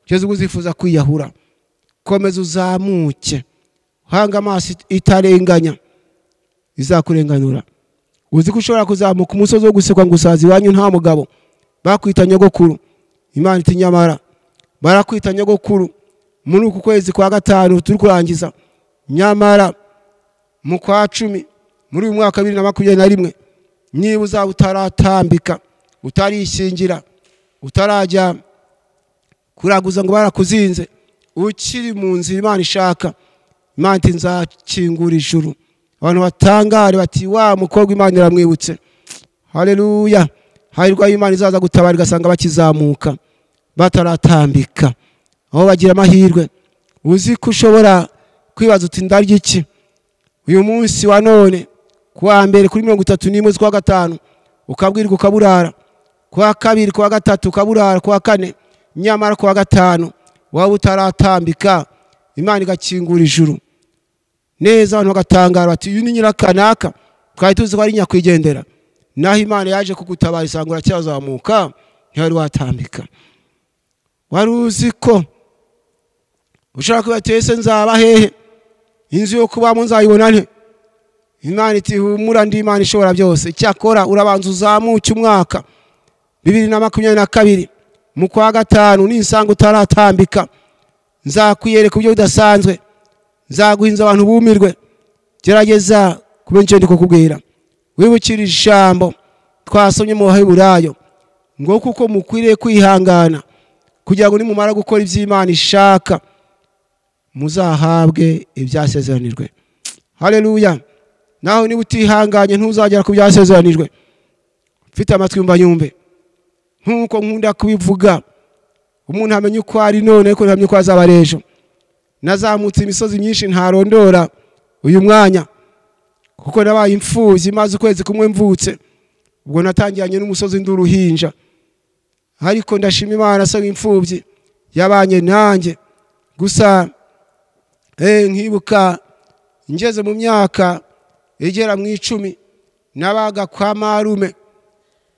kugeza ubwo uzifuza kwiyahura. Komeza uzamuke, uhanga amaso itarenganya, izakurenganura. Uzi ko ushobora kuzamuka umusozi wo gusekwa ngo usaza iwanyu nta mugabo, bakwita nyogokuru. Imana iti nyamara barakwita nyogokuru muri uku kwezi kwa 5 turi kurangiza, nyamara mu kwa 10 muri uyu mwaka 2021, niba uzaba utaratambika, utarishingira, utarajya kuraguza ngo barakuzinze, ukiri mu nzira Imana ishaka, Imana iti nzakingura ijuru. Abantu batangare bati wa mukobwa Imana iramwibutse. Haleluya. Hahirwa Imana izaza gutabara igasanga bakizamuka bataratambika, aho bagira amahirwe. Uzi ko ushobora kwibaza uti ndarya iki uyu munsi wa none, kuwa mbere kuri 31 z'ukwa 5 ukabwirwa ukaburara, kuwa kabiri, kuwa gatatu ukaburara, kuwa kane, nyamara kuwa 5 waba utaratambika, Imana igakingura ijuru neza, abantu bagatangara bati uyu ni nyirakanaka twari tuzi ko ari nyakwigendera. Naho Imana yaje kugutabara isanga uracyazamuka, ntiwari watambika. Wari uzi ko ushobora kuba ati ese nzaba hehe, inzu yo kubamo nzayibona nte? Imana iti humura, ndi Imana ishobora byose. Icyakora urabanza uzamuke umwaka 2022 mu kwa 5, ninsanga utaratambika nzakwiyereka uburyo budasanzwe, nzaguhinza abantu bumirwe. Gerageza kuba icyo ndi kukubwira. Wibukire ijambo twasomye mu Baheburayo ngo kuko mukwiriye kwihangana kugira ngo nimumara gukora iby'Imana ishaka muzahabwe ibyasezeranijwe. Haleluya. Naho niba utihanganye ntuzagera ku byasezeranijwe. Mfite amatwi mba yumve. Nkuko nkunda kubivuga, umuntu amenya uko ari none ariko ntamenya uko azaba ejo. Nazamutse imisozi myinshi ntarondora uyu mwanya, kuko nabaye imfuvyi maze ukwezi kumwe mvutse. Ubwo natangiranye n'umusozi ndi uruhinja, ariko ndashima Imana se w'imfuvyi yabanye nanjye. Gusa nkibuka ngeze mu myaka igera mu 10 nabaga kwa marume.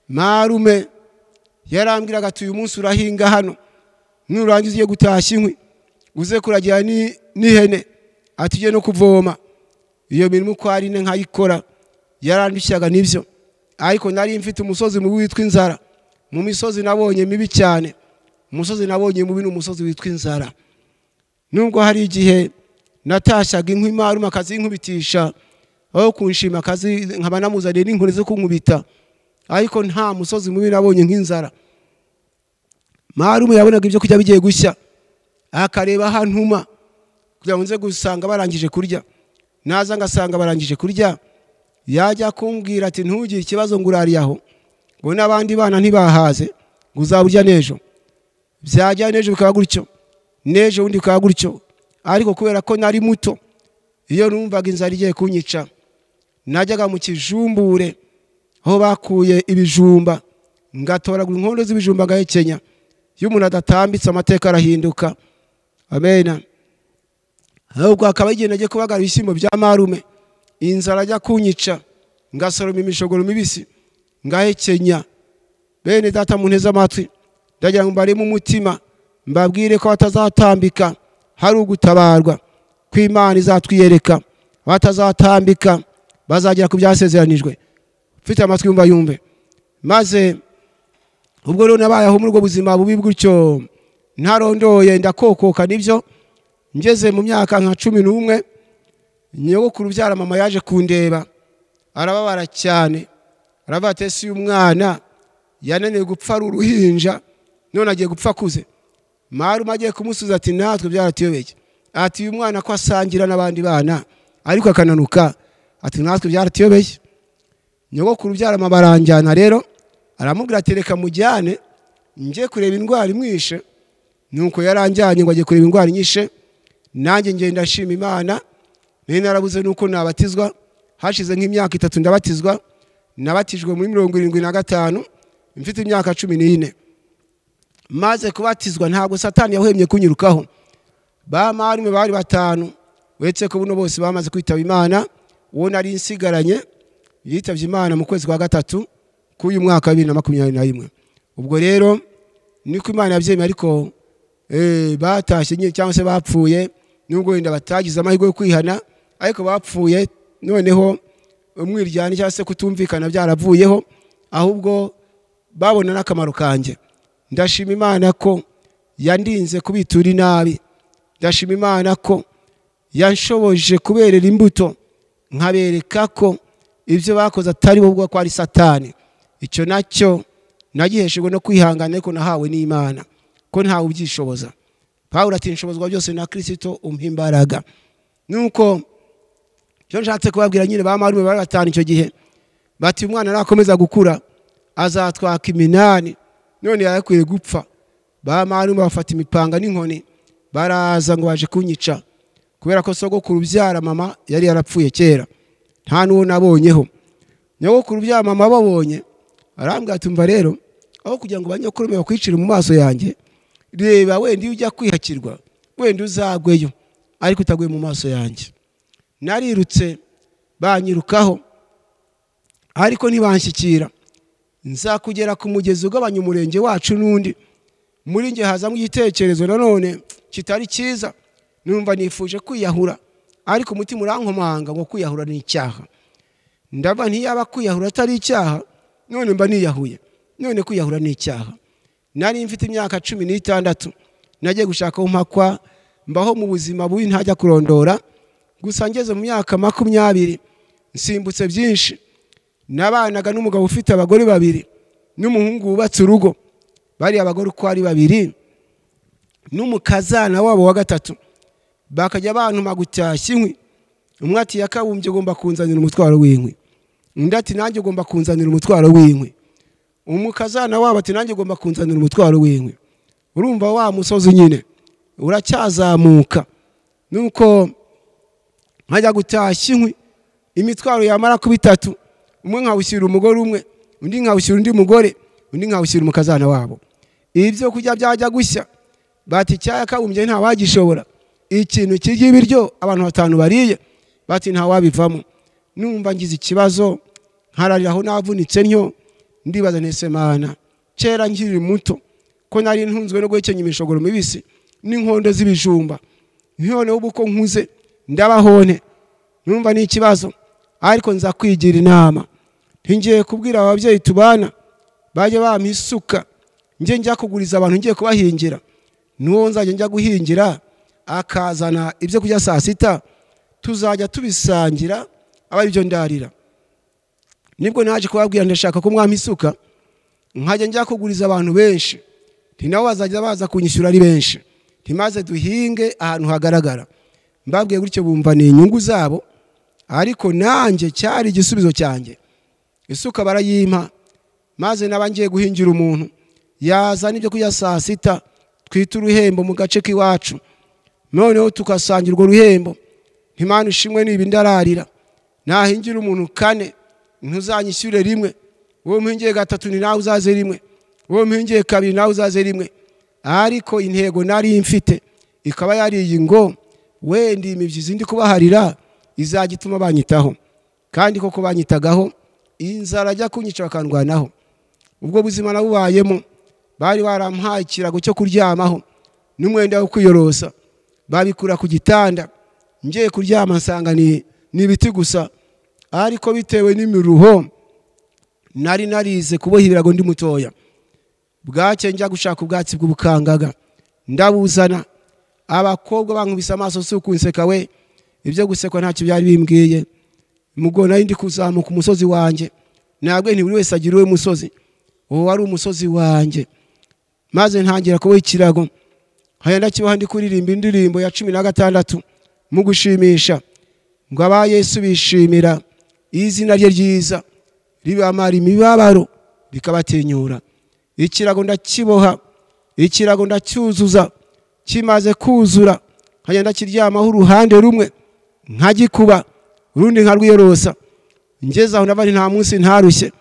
Marume yarambwiraga ati uyu munsi urahinga hano, nurangiza ugiye gutashya inkwi uze kuragira n'ihene, ati ujye no kuvoma. Iyo mirimo uko ari ine nkayikora, yarandushaga nibyo. Ariko nari mfite umusozi mubi witwa inzara. Mu misozi nabonye mibi cyane, umusozi nabonye mubi ni umusozi witwa inzara. Nubwo hari igihe natashyaga inkwi marume akazinkubitisha, aho kunshima akazi nkaba namuzaniye n'inkoni zo kunkubita, ariko nta musozi mubi nabonye nk'inzara. Marume yabonaga ibyo kurya bigiye gushya akareba aho antuma kugira ngo nze gusanga barangije kurya. Naza ngasanga barangije kurya, yajya kumbwira ati ntugire ikibazo ngo urariye aho, ngo n'abandi bana ntibahaze, ngo uzaburya n'ejo. Byajya n'ejo bikaba gutyo, n'ejo bundi bikaba gutyo. Ariko kubera ko nari muto, iyo numvaga inzara igiye kunyica, najyaga mu kijumbure aho bakuye ibijumba, ngatoragura inkondo z'ibijumba ngahekenya. Iyo umuntu adatambitse amateka arahinduka. Amen. Ahubwo akaba igihe nagiye kubagara ibishyimbo bya marume, inzara ajya kunyica, ngasoroma imishogoro mibisi ngahekenya. Bene data munteze amatwi, ndagira ngo mbareme umutima, mbabwire ko batazatambika hari ugutabarwa kw'Imana izatwiyereka. Batazatambika bazagera ku byasezeranijwe. Mfite amatwi yumva yumve. Maze ubwo rero nabaye aho muri ubwo buzima bubi gutyo, ntarondoye ndakokoka nibyo. Ngeze mu myaka nka 11, nyogokuru ubyara mama yaje kundeba, arababara cyane. Aravuga ati ese uyu mwana yananiwe gupfa ari uruhinja, none agiye gupfa akuze. Marume agiye kumusubiza ati natwe byaratuyobeye. Ati uyu mwana ko asangira n'abandi bana ariko akananuka, ati natwe byaratuyobeye. Nyogokuru ubyara mama aranjyana rero, aramubwira ati reka mujyane njye kureba indwara imwishe. Nuko yaranjyanye ngo agiye kureba indwara inyishe. Nanjye ngenda nshima Imana, nari narabuze nuko nabatizwa. Hashize nk'imyaka 3 ndabatizwa. Nabatijwe muri 75 mfite imyaka 14. Maze kubatizwa ntabwo Satani yahwemye kunyirukaho. Ba marume bari 5, uretse ko buno bose bamaze kwitaba Imana. Uwo nari nsigaranye yitavye Imana mu kwezi kwa 3 k'uyu mwaka wa 2021. Ubwo rero niko Imana yabyemeye, ariko batashye nyine cyangwa se bapfuye, nubwo wenda batagize amahirwe yo kwihana, ariko bapfuye noneho umwiryane cyangwa se kutumvikana byaravuyeho, ahubwo babona n'akamaro kanjye. Ndashima Imana ko yandinze kubitura inabi. Ndashima Imana ko yanshoboje kuberera imbuto, nkabereka ko ibyo bakoze atari bo ubwo ko ari Satani. Icyo nacyo nagiheshejwe no kwihangana, ariko nahawe n'Imana ko ntawe ubyishoboza. Pawulo ati nshobozwa byose na Kristo umpa imbaraga. Nuko cyo nshatse kubabwira nyine, ba marume bari 5 icyo gihe, bati umwana nakomeza gukura azatwaka iminani, none yarakwiye gupfa. Ba marume bafata imipanga n'inkoni baraza ngo baje kunyica, kubera ko sogokuru ubyara mama yari yarapfuye kera, nta n'uwo nabonyeho. Nyogokuru ubyara mama babonye arambwira ati umva rero, aho kugira ngo banyokurume bakwicire mu maso yanjye, reba wenda iyo ujya kwihakirwa wenda uzagweyo, ariko utaguye mu maso yanjye. Narirutse banyirukaho, ariko ntibanshyikira. Nza kugera ku mugezi ugabanya umurenge wacu n'undi. Muri nge hazamo igitekerezo nanone kitari cyiza, numva nifuje kwiyahura, ariko umutima urankomanga ngo kwiyahura ni icyaha. Ndaba ntiyaba kwiyahura atari icyaha, none mba niyahuye, none kwiyahura ni icyaha. Nari mfite imyaka 16, nagiye gushaka aho mpakwa, mbaho mu buzima bubi ntajya kurondora. Gusa ngeze mu myaka 20 nsimbutse byinshi, nabanaga n'umugabo ufite abagore babiri n'umuhungu wubatse urugo. Bari abagore uko ari babiri n'umukazana wabo wa gatatu, bakajya bantuma gutashya inkwi. Umwe ati yakabumbye ugomba kunzanira umutwaro w'inkwi, undi ati nanjye ugomba kunzanira umutwaro w'inkwi, umukazana wabo ati nanjye ugomba kunzanira umutwaro w'inkwi. Urumva wa musozi nyine uracyazamuka. Nuko nkajya gutashya inkwi, imitwaro yamara kuba itatu, umwe nkawushyira umugore umwe, undi nkawushyira undi mugore, undi nkawushyira umukazana wabo. Ibyo kurya byajya gushya, bati cyakabumbye nta wagishobora, ikintu kirya ibiryo abantu batanu bariye, bati nta wabivamo. Numva ngize ikibazo, nkararira aho navunitse ntyo, ndibaza nese Mana, kera nkiri muto ko nari ntunzwe no guhekenya imishogoro mibisi n'inkondo z'ibijumba, none ubu ko nkuze ndabahone. Numva ni ikibazo, ariko nza kwigira inama, ngiye kubwira ababyeyi tubana bajye bampa isuka, nge njya kuguriza abantu ngiye kubahingira, nuwo nzajya njya guhingira akazana ibyo kurya saa sita, tuzajya tubisangira aba ibyo ndarira. Nibwo naje kubabwira ndashaka ko mwampa isuka nkajya njya kuguriza abantu benshi, nti nabo bazajya baza kunyishyura ari benshi, ntimaze duhinge ahantu hagaragara. Mbabwiye gutyo bumva ni inyungu zabo, ariko nanjye cyari igisubizo cyanjye. Isuka barayimpa, maze nabangiye guhingira umuntu yazana ibyo kurya saa sita, twita uruhembo mu gace k'iwacu, noneho tukasangira urwo ruhembo. Ntimana ishimwe niba ndararira, nahingira umuntu kane ntuzanyishyure rimwe, wowe mpingiye gatatu ni nawe uzaze rimwe, wowe mpingiye kabiri nawe uzaze rimwe. Ariko intego nari mfite ikaba yari iyi ngo wenda imibyizi ndi kubaharira izajya ituma banyitaho, kandi koko banyitagaho, inzara ajya kunyica bakandwanaho. Ubwo buzima nabubayemo, bari barampaye ikirago cyo kuryamaho n'umwenda wo kwiyorosa, babikura ku gitanda. Ngiye kuryama nsanga ni ibiti gusa, ariko bitewe n'imiruho nari narize kuboha ibirago ndi mutoya. Bwacye njya gushaka ubwatsi bw'ubukangaga ndabuzana, abakobwa bankubise amaso si ukunseka we, ibyo gusekwa ntacyo byari bimbwiye. Mugo nari ndi kuzamuka umusozi wanjye, nabwo nti buri wese agira uwe musozi, uwo wari umusozi wanjye. Maze ntangira kuboha ikirago, nkajya ndakiboha ndi kuririmba indirimbo ya 16 mu gushimisha, ngo aba Yesu bishimira izina rye ryiza ribamara imibabaro rikabatinyura. Ikirago ndakiboha, ikirago ndacyuzuza, kimaze kuzura nkajya ndakiryamaho uruhande rumwe nkagikuba, urundi nkarwiyorosa. Ngeze aho ndabari nta munsi ntarushye,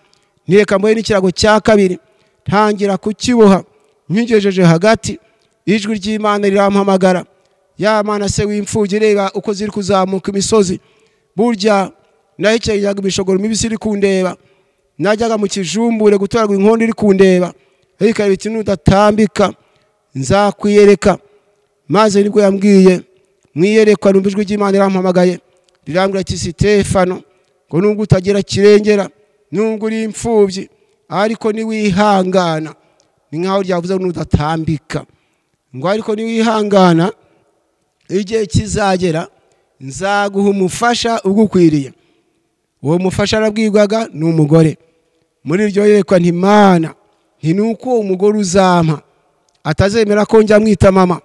ntireka mbohe n'ikirago cya kabiri, ntangira kukiboha nkigejeje hagati, ijwi ry'Imana rirampamagara, ya Mana se w'imfubyi reba uko ziri kuzamuka imisozi. Burya nahekenyaga imishogoro mibisi iri kundeba, najyaga mu kijumbure gutoragura inkondo iri kundeba, ariko ibiti nudatambika nzakwiyereka. Maze nibwo yambwiye mwiyerekwa, numva ijwi ry'Imana rirampamagaye rirambwira ati Sitefano, ngo nubwo utagira kirengera, nubwo uri imfubyi, ariko niwihangana, ni nkaho ryavuze nudatambika, ngo ariko niwihangana igihe kizagera nzaguha umufasha ugukwiriye. Uwo mufasha arabwirwaga ni umugore. Muri iryo yerekwa nti Mana, nti nuko umugore uzampa atazemera ko njya mwita mama,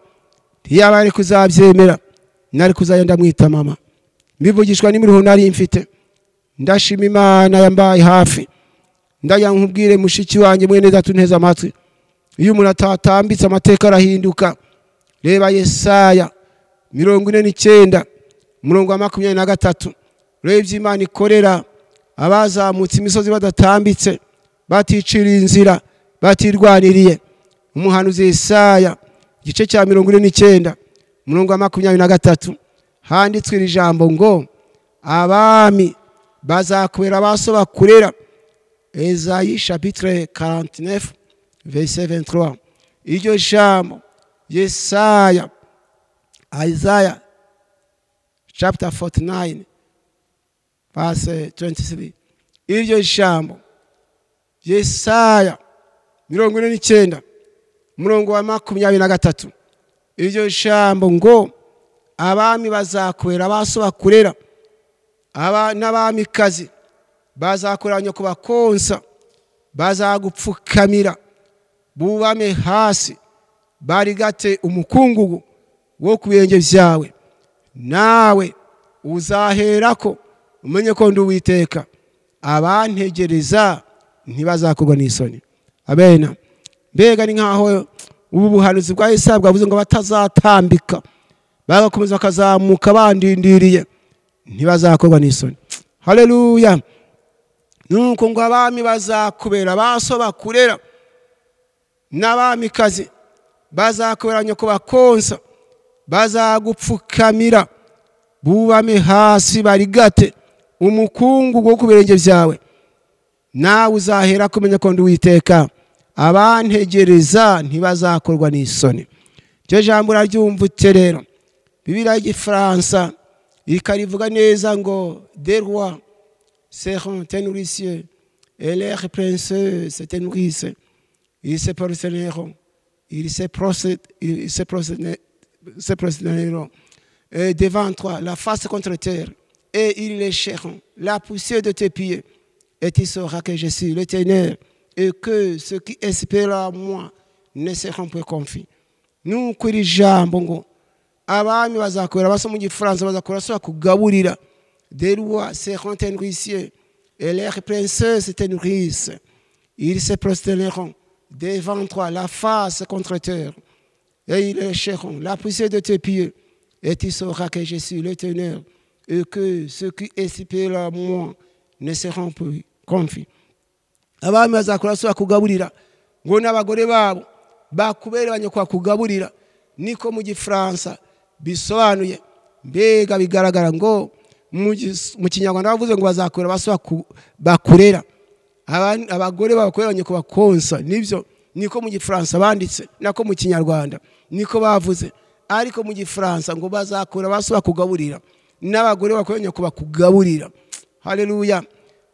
ntiyaba ari kuzabyemera nari kuzajya ndamwita mama. Mbivugishwa n'imiruho nari mfite, ndashima Imana yambaye hafi. Ndajya nkubwire mushiki wanjye mwene data unteze amatwi, iyo umuntu atatambitse amateka arahinduka. Reba Yesaya 49 umurongo wa 23, reba ibyo Imana ikorera abazamutse imisozi badatambitse, baticira inzira, batirwaniriye. Umuhanuzi Yesaya igice cya 49 umurongo wa 23, handitswe iri jambo ngo abami bazakubera baso bakurera. Esaïe chapitre 49 verset 23. Iryo jambo Yesaya, Isaiah chapter 49 verse 23. Iryo jambo Yesaya 49 umurongo wa 23, iryo jambo ngo Abami bazakwera baso bakurera, aba n'abamikazi bazakorera nyoko bakonsa, bazagupfukamira bubame hasi barigate umukungugu wo ku birenge byawe. Nawe uzaherako umenye ko ndi Uwiteka, abantegereza ntibazakorwa n'isoni. Amen. Mbega ni nkaho ubu buhanuzi bwa Yesaya bwavuze ngo batazatambika bagakomeza bakazamuka bandindiriye ntibazakorwa n'isoni. Haleluya. Nuko ngo abami bazakubera baso bakurera, n'abamikazi bazakubera nyoko bakonsa, bazagupfukamira bubame hasi barigate umukungu wo ku birenge byawe. Nawe uzahera kumenya ko ndi Uwiteka, abantegereza ntibazakorwa n'isoni. Iryo jambo uraryumvutse rero. Bibiliya y'igifaransa ikarivuga neza ngo des rois seront tes nourriciers et leurs princes te nourrissent. Ils se prosterneront, ils se prosterneront devant toi, la face contre terre, et ils lécheront la poussière de tes pieds. Et tu sauras que je suis l'Éternel, et que ceux qui espèrent à moi ne seront point confus. Nuko iri jambo ngo abami bazakorera baso mu gifaransa bazakora so kugaburira. Des rois seront tes nourriciers et leurs princesses te nourrissent. Ils se prosterneront devant toi, la face contre terre, et ils lécheront la poussière de tes pieds. Et tu sauras que je suis l'Éternel, et que ceux qui espèrent à moi ne seront plus confus. Abami bazakora so kugaburira ngo n'abagore babo bakuberanye kwa kugaburira, niko mu gifaransa bisobanuye. Mbega bigaragara ngo mu kinyarwanda bavuze ngo bazakora baso bakurera, abagore babakoreranye ko bakonsa. Nibyo niko mu gifaransa banditse, nako mu kinyarwanda niko bavuze, ariko mu gifaransa ngo bazakora baso bakugaburira, n'abagore bakoreranye ko bakugaburira. Haleluya.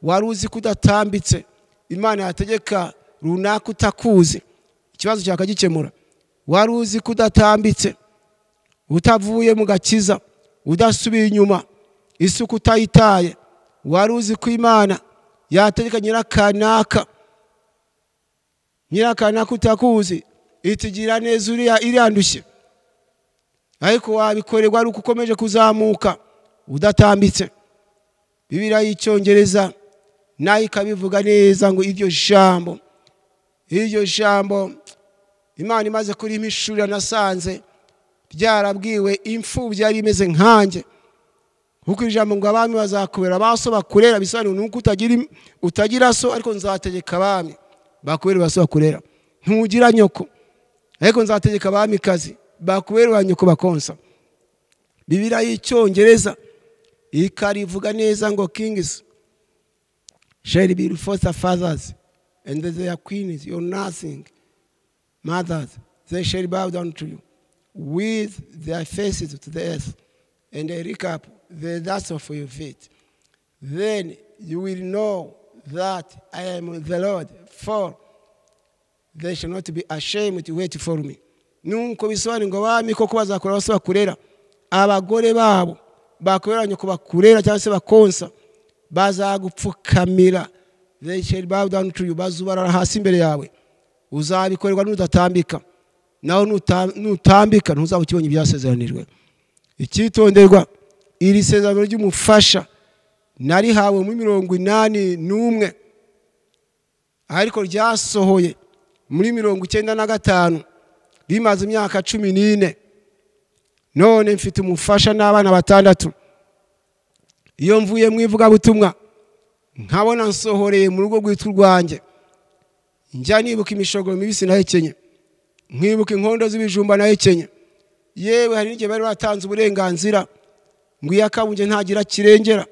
Wari uzi kudatambitse Imana yategeka runaka utakuzi, ikibazo cyakagikemura. Wari uzi kudatambitse utavuye mu gakiza, udasubiye inyuma, isuku utayitaye. Wari uzi ko Imana yategeka nyirakanaka, nyirakanaka utakuzi, itigira neza uriya irandushye, ariko wabikorerwa ari uko ukomeje kuzamuka udatambitse. Bibiliya y'icyongereza nayo ikabivuga neza ngo iryo jambo Imana imaze kurimishurira nasanze ryarabwiwe imfubyi yari imeze nkanjye. Kuko ijambo ngo abami bazakubera baso bakurera bisobanura nuko utagira so, ariko nzategeka abami bakubera baso bakurera. Ntugira nyoko, ariko nzategeka abami kazi bakubera ba nyoko bakonsa. Bibiliya y'icyongereza ikarivuga neza ngo kings shall be foster fathers and their queens your nursing mothers, they shall bow down to you with their faces to the earth, and they lick up the dust of your feet. Then you will know that I am the Lord, for they shall not be ashamed to wait for me. Nuko bisobanura ngo abami koko bazakora baso bakurera, abagore babo bakoreranye ko bakurera cyangwa se bakonsa, bazagupfukamira. They shall bow down to you, bazubarara hasi imbere yawe. Uzabikorerwa n'udatambika, naho nutambika ntuzaba ukibonye ibyasezeranijwe. Icyitonderwa, iri sezerano ry'umufasha narihawe muri 81, ariko ryasohoye muri 95, rimaze imyaka 14. None mfite umufasha n'abana 6. Iyo mvuye mu ivugabutumwa nkabona nsohoreye mu rugo rwitwa urwanjye, njya nibuka imishogoro mibisi nahekenye, nkibuka inkondo z'ibijumba nahekenye. Yewe hari n'igihe bari batanze uburenganzira ngo iyo akabunge ntagira kirengera,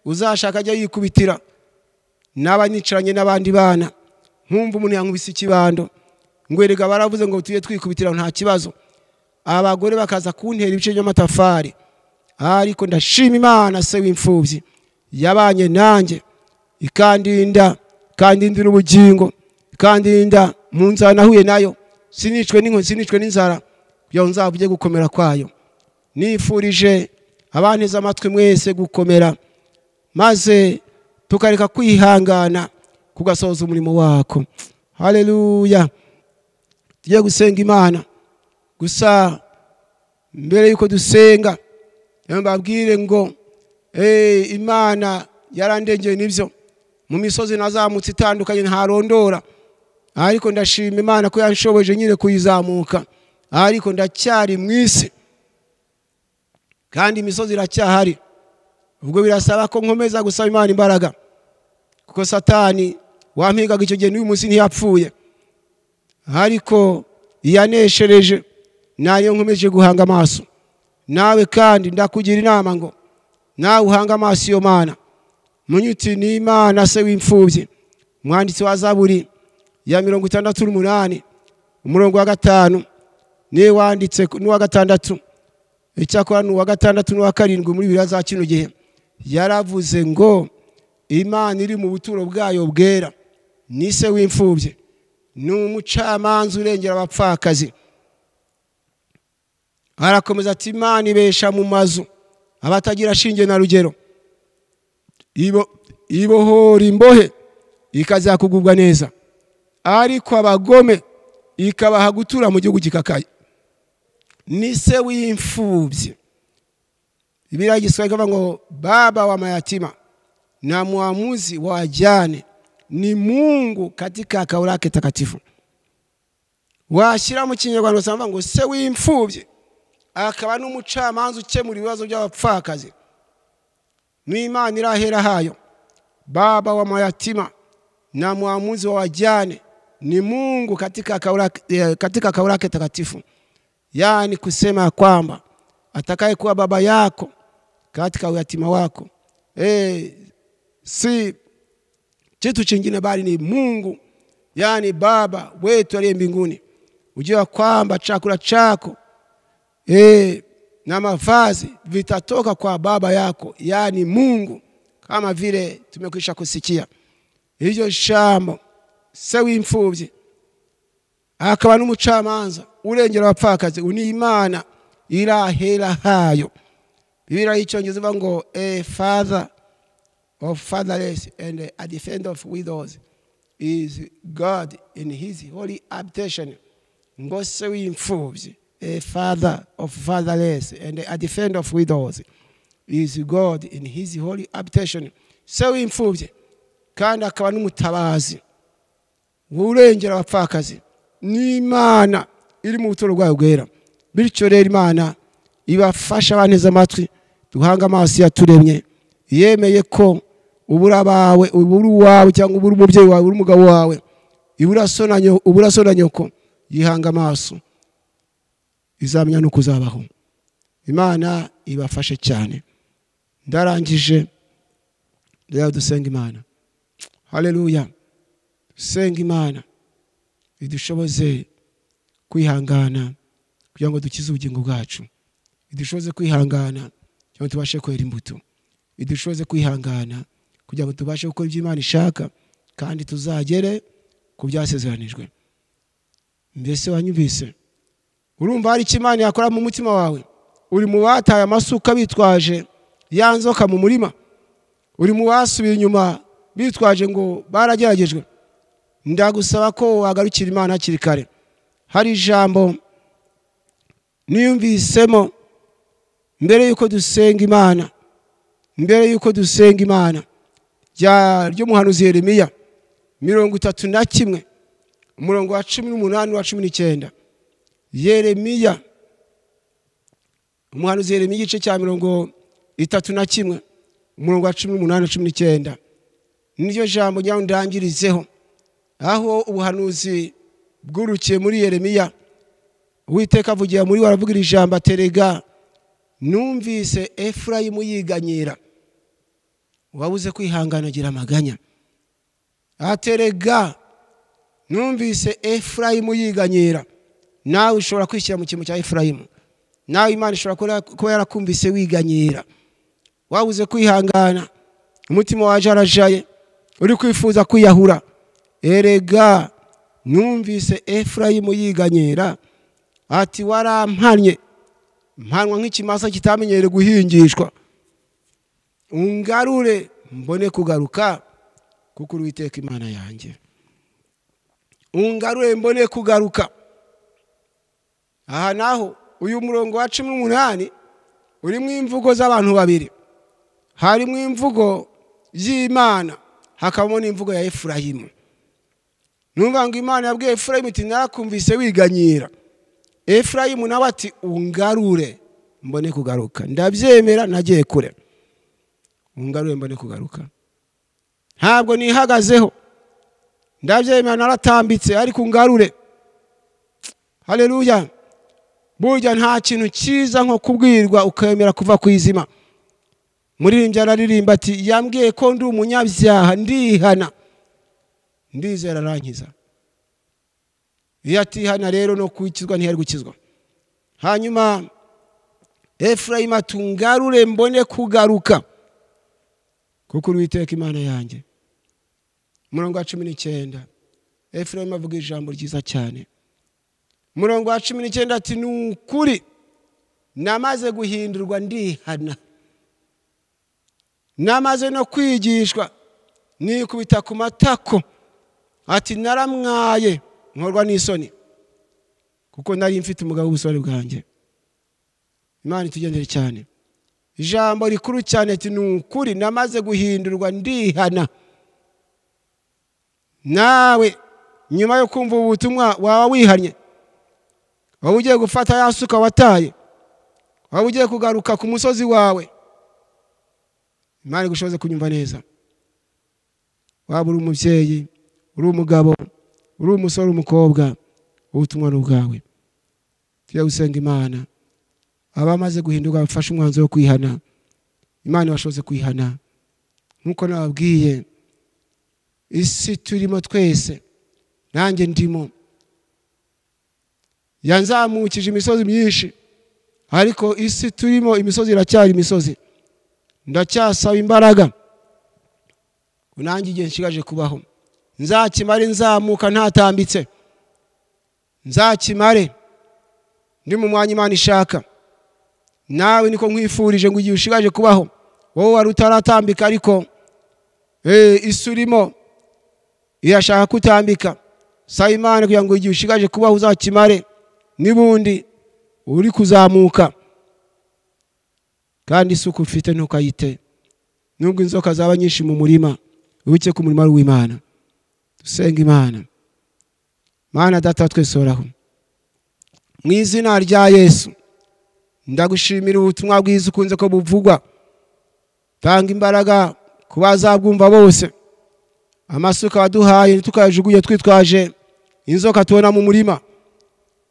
uzashaka ajya yikubitira. Naba nicaranye n'abandi bana nkumva umuntu yankubise ikibando, ngo erega baravuze ngo tuye twikubitira nta kibazo. Abagore bakaza kuntera ibice by'amatafari, ariko ndashima Imana se w'imfubyi yabanye nanjye, ikandinda, ikandindira ubugingo, ikandinda mu nzara nahuye nayo, sinicwe n'inkoni, sinicwe n'inzara, kugira ngo nzavuge gukomera kwayo. Nifurije abanteze amatwi mwese gukomera, maze tukareka kwihangana kugasohoza umurimo wako. Haleluya. Tugiye gusenga Imana. Gusa mbere yuko dusenga, mbabwire ngo Imana yarandengeye nibyo. Mu misozi nazamutse itandukanye ntarondora, ariko ndashima Imana ko yanshoboje nyine kuyizamuka. Ariko ndacyari mu isi kandi imisozi iracyahari. Ubwo birasaba ko nkomeza gusaba Imana imbaraga, kuko Satani wampigaga icyo gihe n'uyu munsi ntiyapfuye, ariko yaneshereje nayo nkomeje guhanga amaso. Nawe kandi ndakugira inama ngo nawe uhanga amaso iyo Mana. Munyuti ni Imana se w'imfubyi. Umwanditsi wa Zaburi ya 68 umurongo wa 5 niwe wanditse, n'uwa 6, icyakora n'uwa 6 n'uwa 7 muri Bibiliya za kino gihe, yaravuze ngo Imana iri mu buturo bwayo bwera, ni se w'imfubyi, ni umucamanza urengera abapfakazi. Arakomeza ati Imana ibesha mu mazu abatagira shinge na rugero, ibohora imbohe ikazakugubwa neza, ariko abagome ikabaha gutura mu gihugu gikakaye. Ni se w'imfubyi. Bibiliya y'igiswahili ikavuga ngo baba wa mayatima na muamuzi wa wajane ni Mungu katika kao lake takatifu. Washyira mu Kinyarwanda usanga ngo se w'imfubyi akaba n'umucamanza ukemura ibibazo by'abapfakazi. Ni Imana irahera hayo. Baba wa mayatima na muamuzi wa wajane ni Mungu katika kao lake takatifu. Yaani kusema kwamba atakaye kuwa baba yako katika uyatima wako, si kitu chingine bali ni Mungu, yani baba wetu aliye mbinguni. Ujue kwamba chakula chako na mavazi vitatoka kwa baba yako, yani Mungu, kama vile tumekwisha kusikia. Iryo jambo, se w'imfubyi akaba n'umucamanza urengera abapfakazi, ni Imana irahera hayo. Bibiliya y'icyongereza ivuga ngo a father of fatherless and a defender of widows is God in his holy habitation. Ngo se w'imfubyi, a father of fatherless and a defender of widows is God in his holy habitation. Se w'imfubyi kandi akaba n'umutabazi urengera abapfakazi, ni Imana iri mu buturo bwayo bwera. Bityo rero Imana ibafasha abanteze amatwi duhanga amaso yaturemye, yemeye ko ubura bawe, ubura wawe cyangwa ubura umubyeyi wawe, ubura umugabo wawe, ubura so na nyoko, yihanga amaso izamenya nuko uzabaho. Imana ibafashe cyane. Ndarangije, rero dusenga Imana. Haleluya. Dusenga Imana idushoboze kwihangana kugira ngo dukize ubugingo bwacu, idushoboze kwihangana kugira ngo tubashe kwera imbuto, idushoboze kwihangana kugira ngo tubashe gukora ibyo Imana ishaka kandi tuzagere ku byasezeranijwe. Mbese wanyumvise? Urumva hari icyo Imana yakora mu mutima wawe? Uri mu bataye amasuka bitwaje ya nzoka mu murima? Uri mu basubiye inyuma bitwaje ngo barageragejwe? Ndagusaba ko wagarukira Imana hakiri kare. Hari ijambo niyumvisemo mbere yuko dusenga Imana, mbere yuko dusenga Imana, ry'umuhanuzi Yeremiya 31 umurongo wa 18 wa 19. Yeremiya, umuhanuzi Yeremiya igice cya 31 umurongo wa 18 na 19, niryo jambo ndangirizeho, aho ubuhanuzi bwurukiye muri Yeremiya. Uwiteka avugira muri we, aravugira ijambo aterega numvise Efurayimu yiganyira, wabuze kwihangana agira amaganya. Aterega numvise Efurayimu yiganyira. Nawe ushobora kwishyira mu kintu cya Efurayimu. Nawe Imana ishobora kuba yarakumvise wiganyira, wabuze kwihangana, umutima wajarajaye, uri kwifuza kwiyahura. Erega numvise Efurayimu yiganyira, ati warampannye Mpanwa nk'ikimasa kitamenyereye guhingishwa. Ungarure mbone kugaruka, kuko Uwiteka Imana yanjye. Ungarure mbone kugaruka. Aha naho uyu murongo wa 18 urimo imvugo z'abantu babiri. Harimo imvugo y'Imana, hakabamo n'imvugo ya Efurayimu. Numva ngo Imana yabwiye Efurayimu iti narakumvise wiganyira. Efurayimu nawe ati ungarure mbone kugaruka. Ndabyemera nagiye kure. Ungarure mbone kugaruka. Ntabwo nihagazeho. Ndabyemera naratambitse, ariko ungarure. Haleluya. Burya nta kintu cyiza nko kubwirwa ukemera kuva ku izima. Muririmbyi araririmba ati yambwiye ko ndi umunyabyaha ndihana, ndizera arankiza. Iyo atihana rero no kwikizwa ntiyari gukizwa. Hanyuma Efurayimu ati ungarure mbone kugaruka, kuko Uwiteka Imana yanjye. Murongo wa 19 Efurayimu avuga ijambo ryiza cyane. Murongo wa 19 ati ni ukuri namaze guhindurwa ndihana, namaze no kwigishwa nikubita ku matako. Ati naramwaye nkorwa n'isoni, kuko nari mfite umugabo w'ubusore bwanjye. Imana itugendere cyane. Ijambo rikuru cyane ati ni ukuri namaze guhindurwa ndihana. Nawe nyuma yo kumva ubutumwa waba wihannye, waba ugiye gufata yasuka wataye, waba ugiye kugaruka ku musozi wawe. Imana igushoboze kunyumva neza. Waba uri umubyeyi, uri umugabo, uri umusore, umukobwa, ubutumwa ni ubwawe. Tujye gusenga Imana. Abamaze guhinduka bafashe umwanzuro wo kwihana. Imana ibashoboze kwihana. Nkuko nababwiye, isi turimo twese, nanjye ndimo, yanzamukije imisozi myinshi, ariko isi turimo imisozi iracyari imisozi. Ndacyasaba imbaraga nanjye igihe nshigaje kubaho nzakimare nzamuka ntatambitse, nzakimare ndi mu mwanya Imana ishaka. Nawe niko nkwifurije ngo igihe ushigaje kubaho, wowe wari utaratambika ariko isi urimo irashaka kutambika, saba Imana kugira ngo igihe ushigaje kubaho uzakimare nibundi uri kuzamuka. Kandi isuku ufite ntukayite. Nubwo inzoka zaba nyinshi mu murima, wibuke ko umurima ari uw'Imana. Dusenga Imana. Mana Data twese uhoraho, mu izina rya Yesu ndagushimira ubutumwa bwiza ukunze ko buvugwa. Tanga imbaraga ku bazabwumva bose. Amasuka waduhaye tukayajugunye twitwaje inzoka tubona mu murima.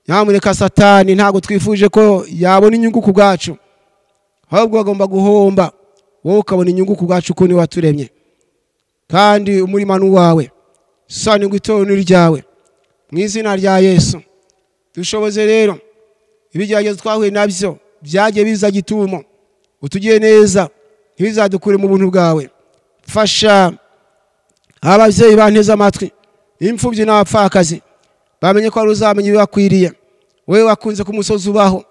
Nyamuneka Satani ntago twifuje ko yabona inyungu ku bwacu, ahubwo agomba guhomba, wowe ukabona inyungu ku bwacu ko ni waturemye. Kandi umurima ni uwawe, sani ngo itorero ni ryawe. Mu izina rya Yesu dushoboze rero ibigeragezo twahuye nabyo byagiye biza gitumo, utugiye neza ntibizadukure mu buntu bwawe. Fasha ababyeyi banteze amatwi, imfubyi n'abapfakazi, bamenye ko ari uzamenya ibibakwiriye. Wowe wakunze ku musozi ubaho,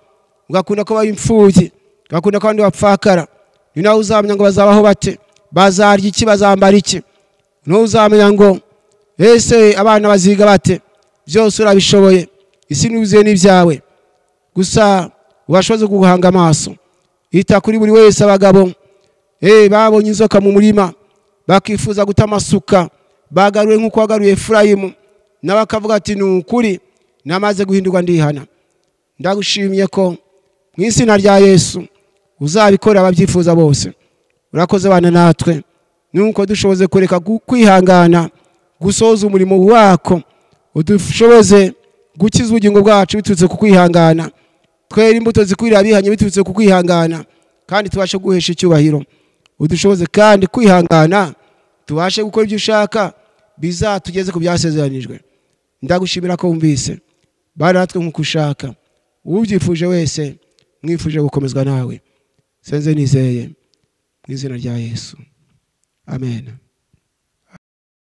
ugakunda ko baba imfubyi, ugakunda ko abandi bapfakara, ni nawe uzamenya ngo bazabaho bate, bazarya iki, bazambara iki. Ni uzamenya ngo ese abana baziga bate. Byose urabishoboye, isi n'uzuye n'ibyawe. Gusa ubashoboze guhanga amaso. Ita kuri buri wese. Abagabo babonye inzoka mu murima bakifuza guta amasuka, bagaruye nk'uko wagaruye Efurayimu, nawe akavuga ati ni ukuri namaze guhindurwa ndihana. Ndagushimye ko mu izina rya Yesu uzabikora ababyifuza bose. Urakoze bana natwe, nuko dushoboze kureka kwihangana gusoza umurimo wako, udushoboze gukiza ubugingo bwacu biturutse ku kwihangana, twere imbuto zikwiriye abihanye biturutse ku kwihangana, kandi tubashe guhesha icyubahiro. Udushoboze kandi kwihangana, tubashe gukora ibyo ushaka bizatugeze ku byasezeranijwe. Ndagushimira ko wumvise, bana natwe nk'uko ushaka. Ubyifuje wese mwifuje gukomezwa nawe. Senze nizeye mu izina rya Yesu, amen.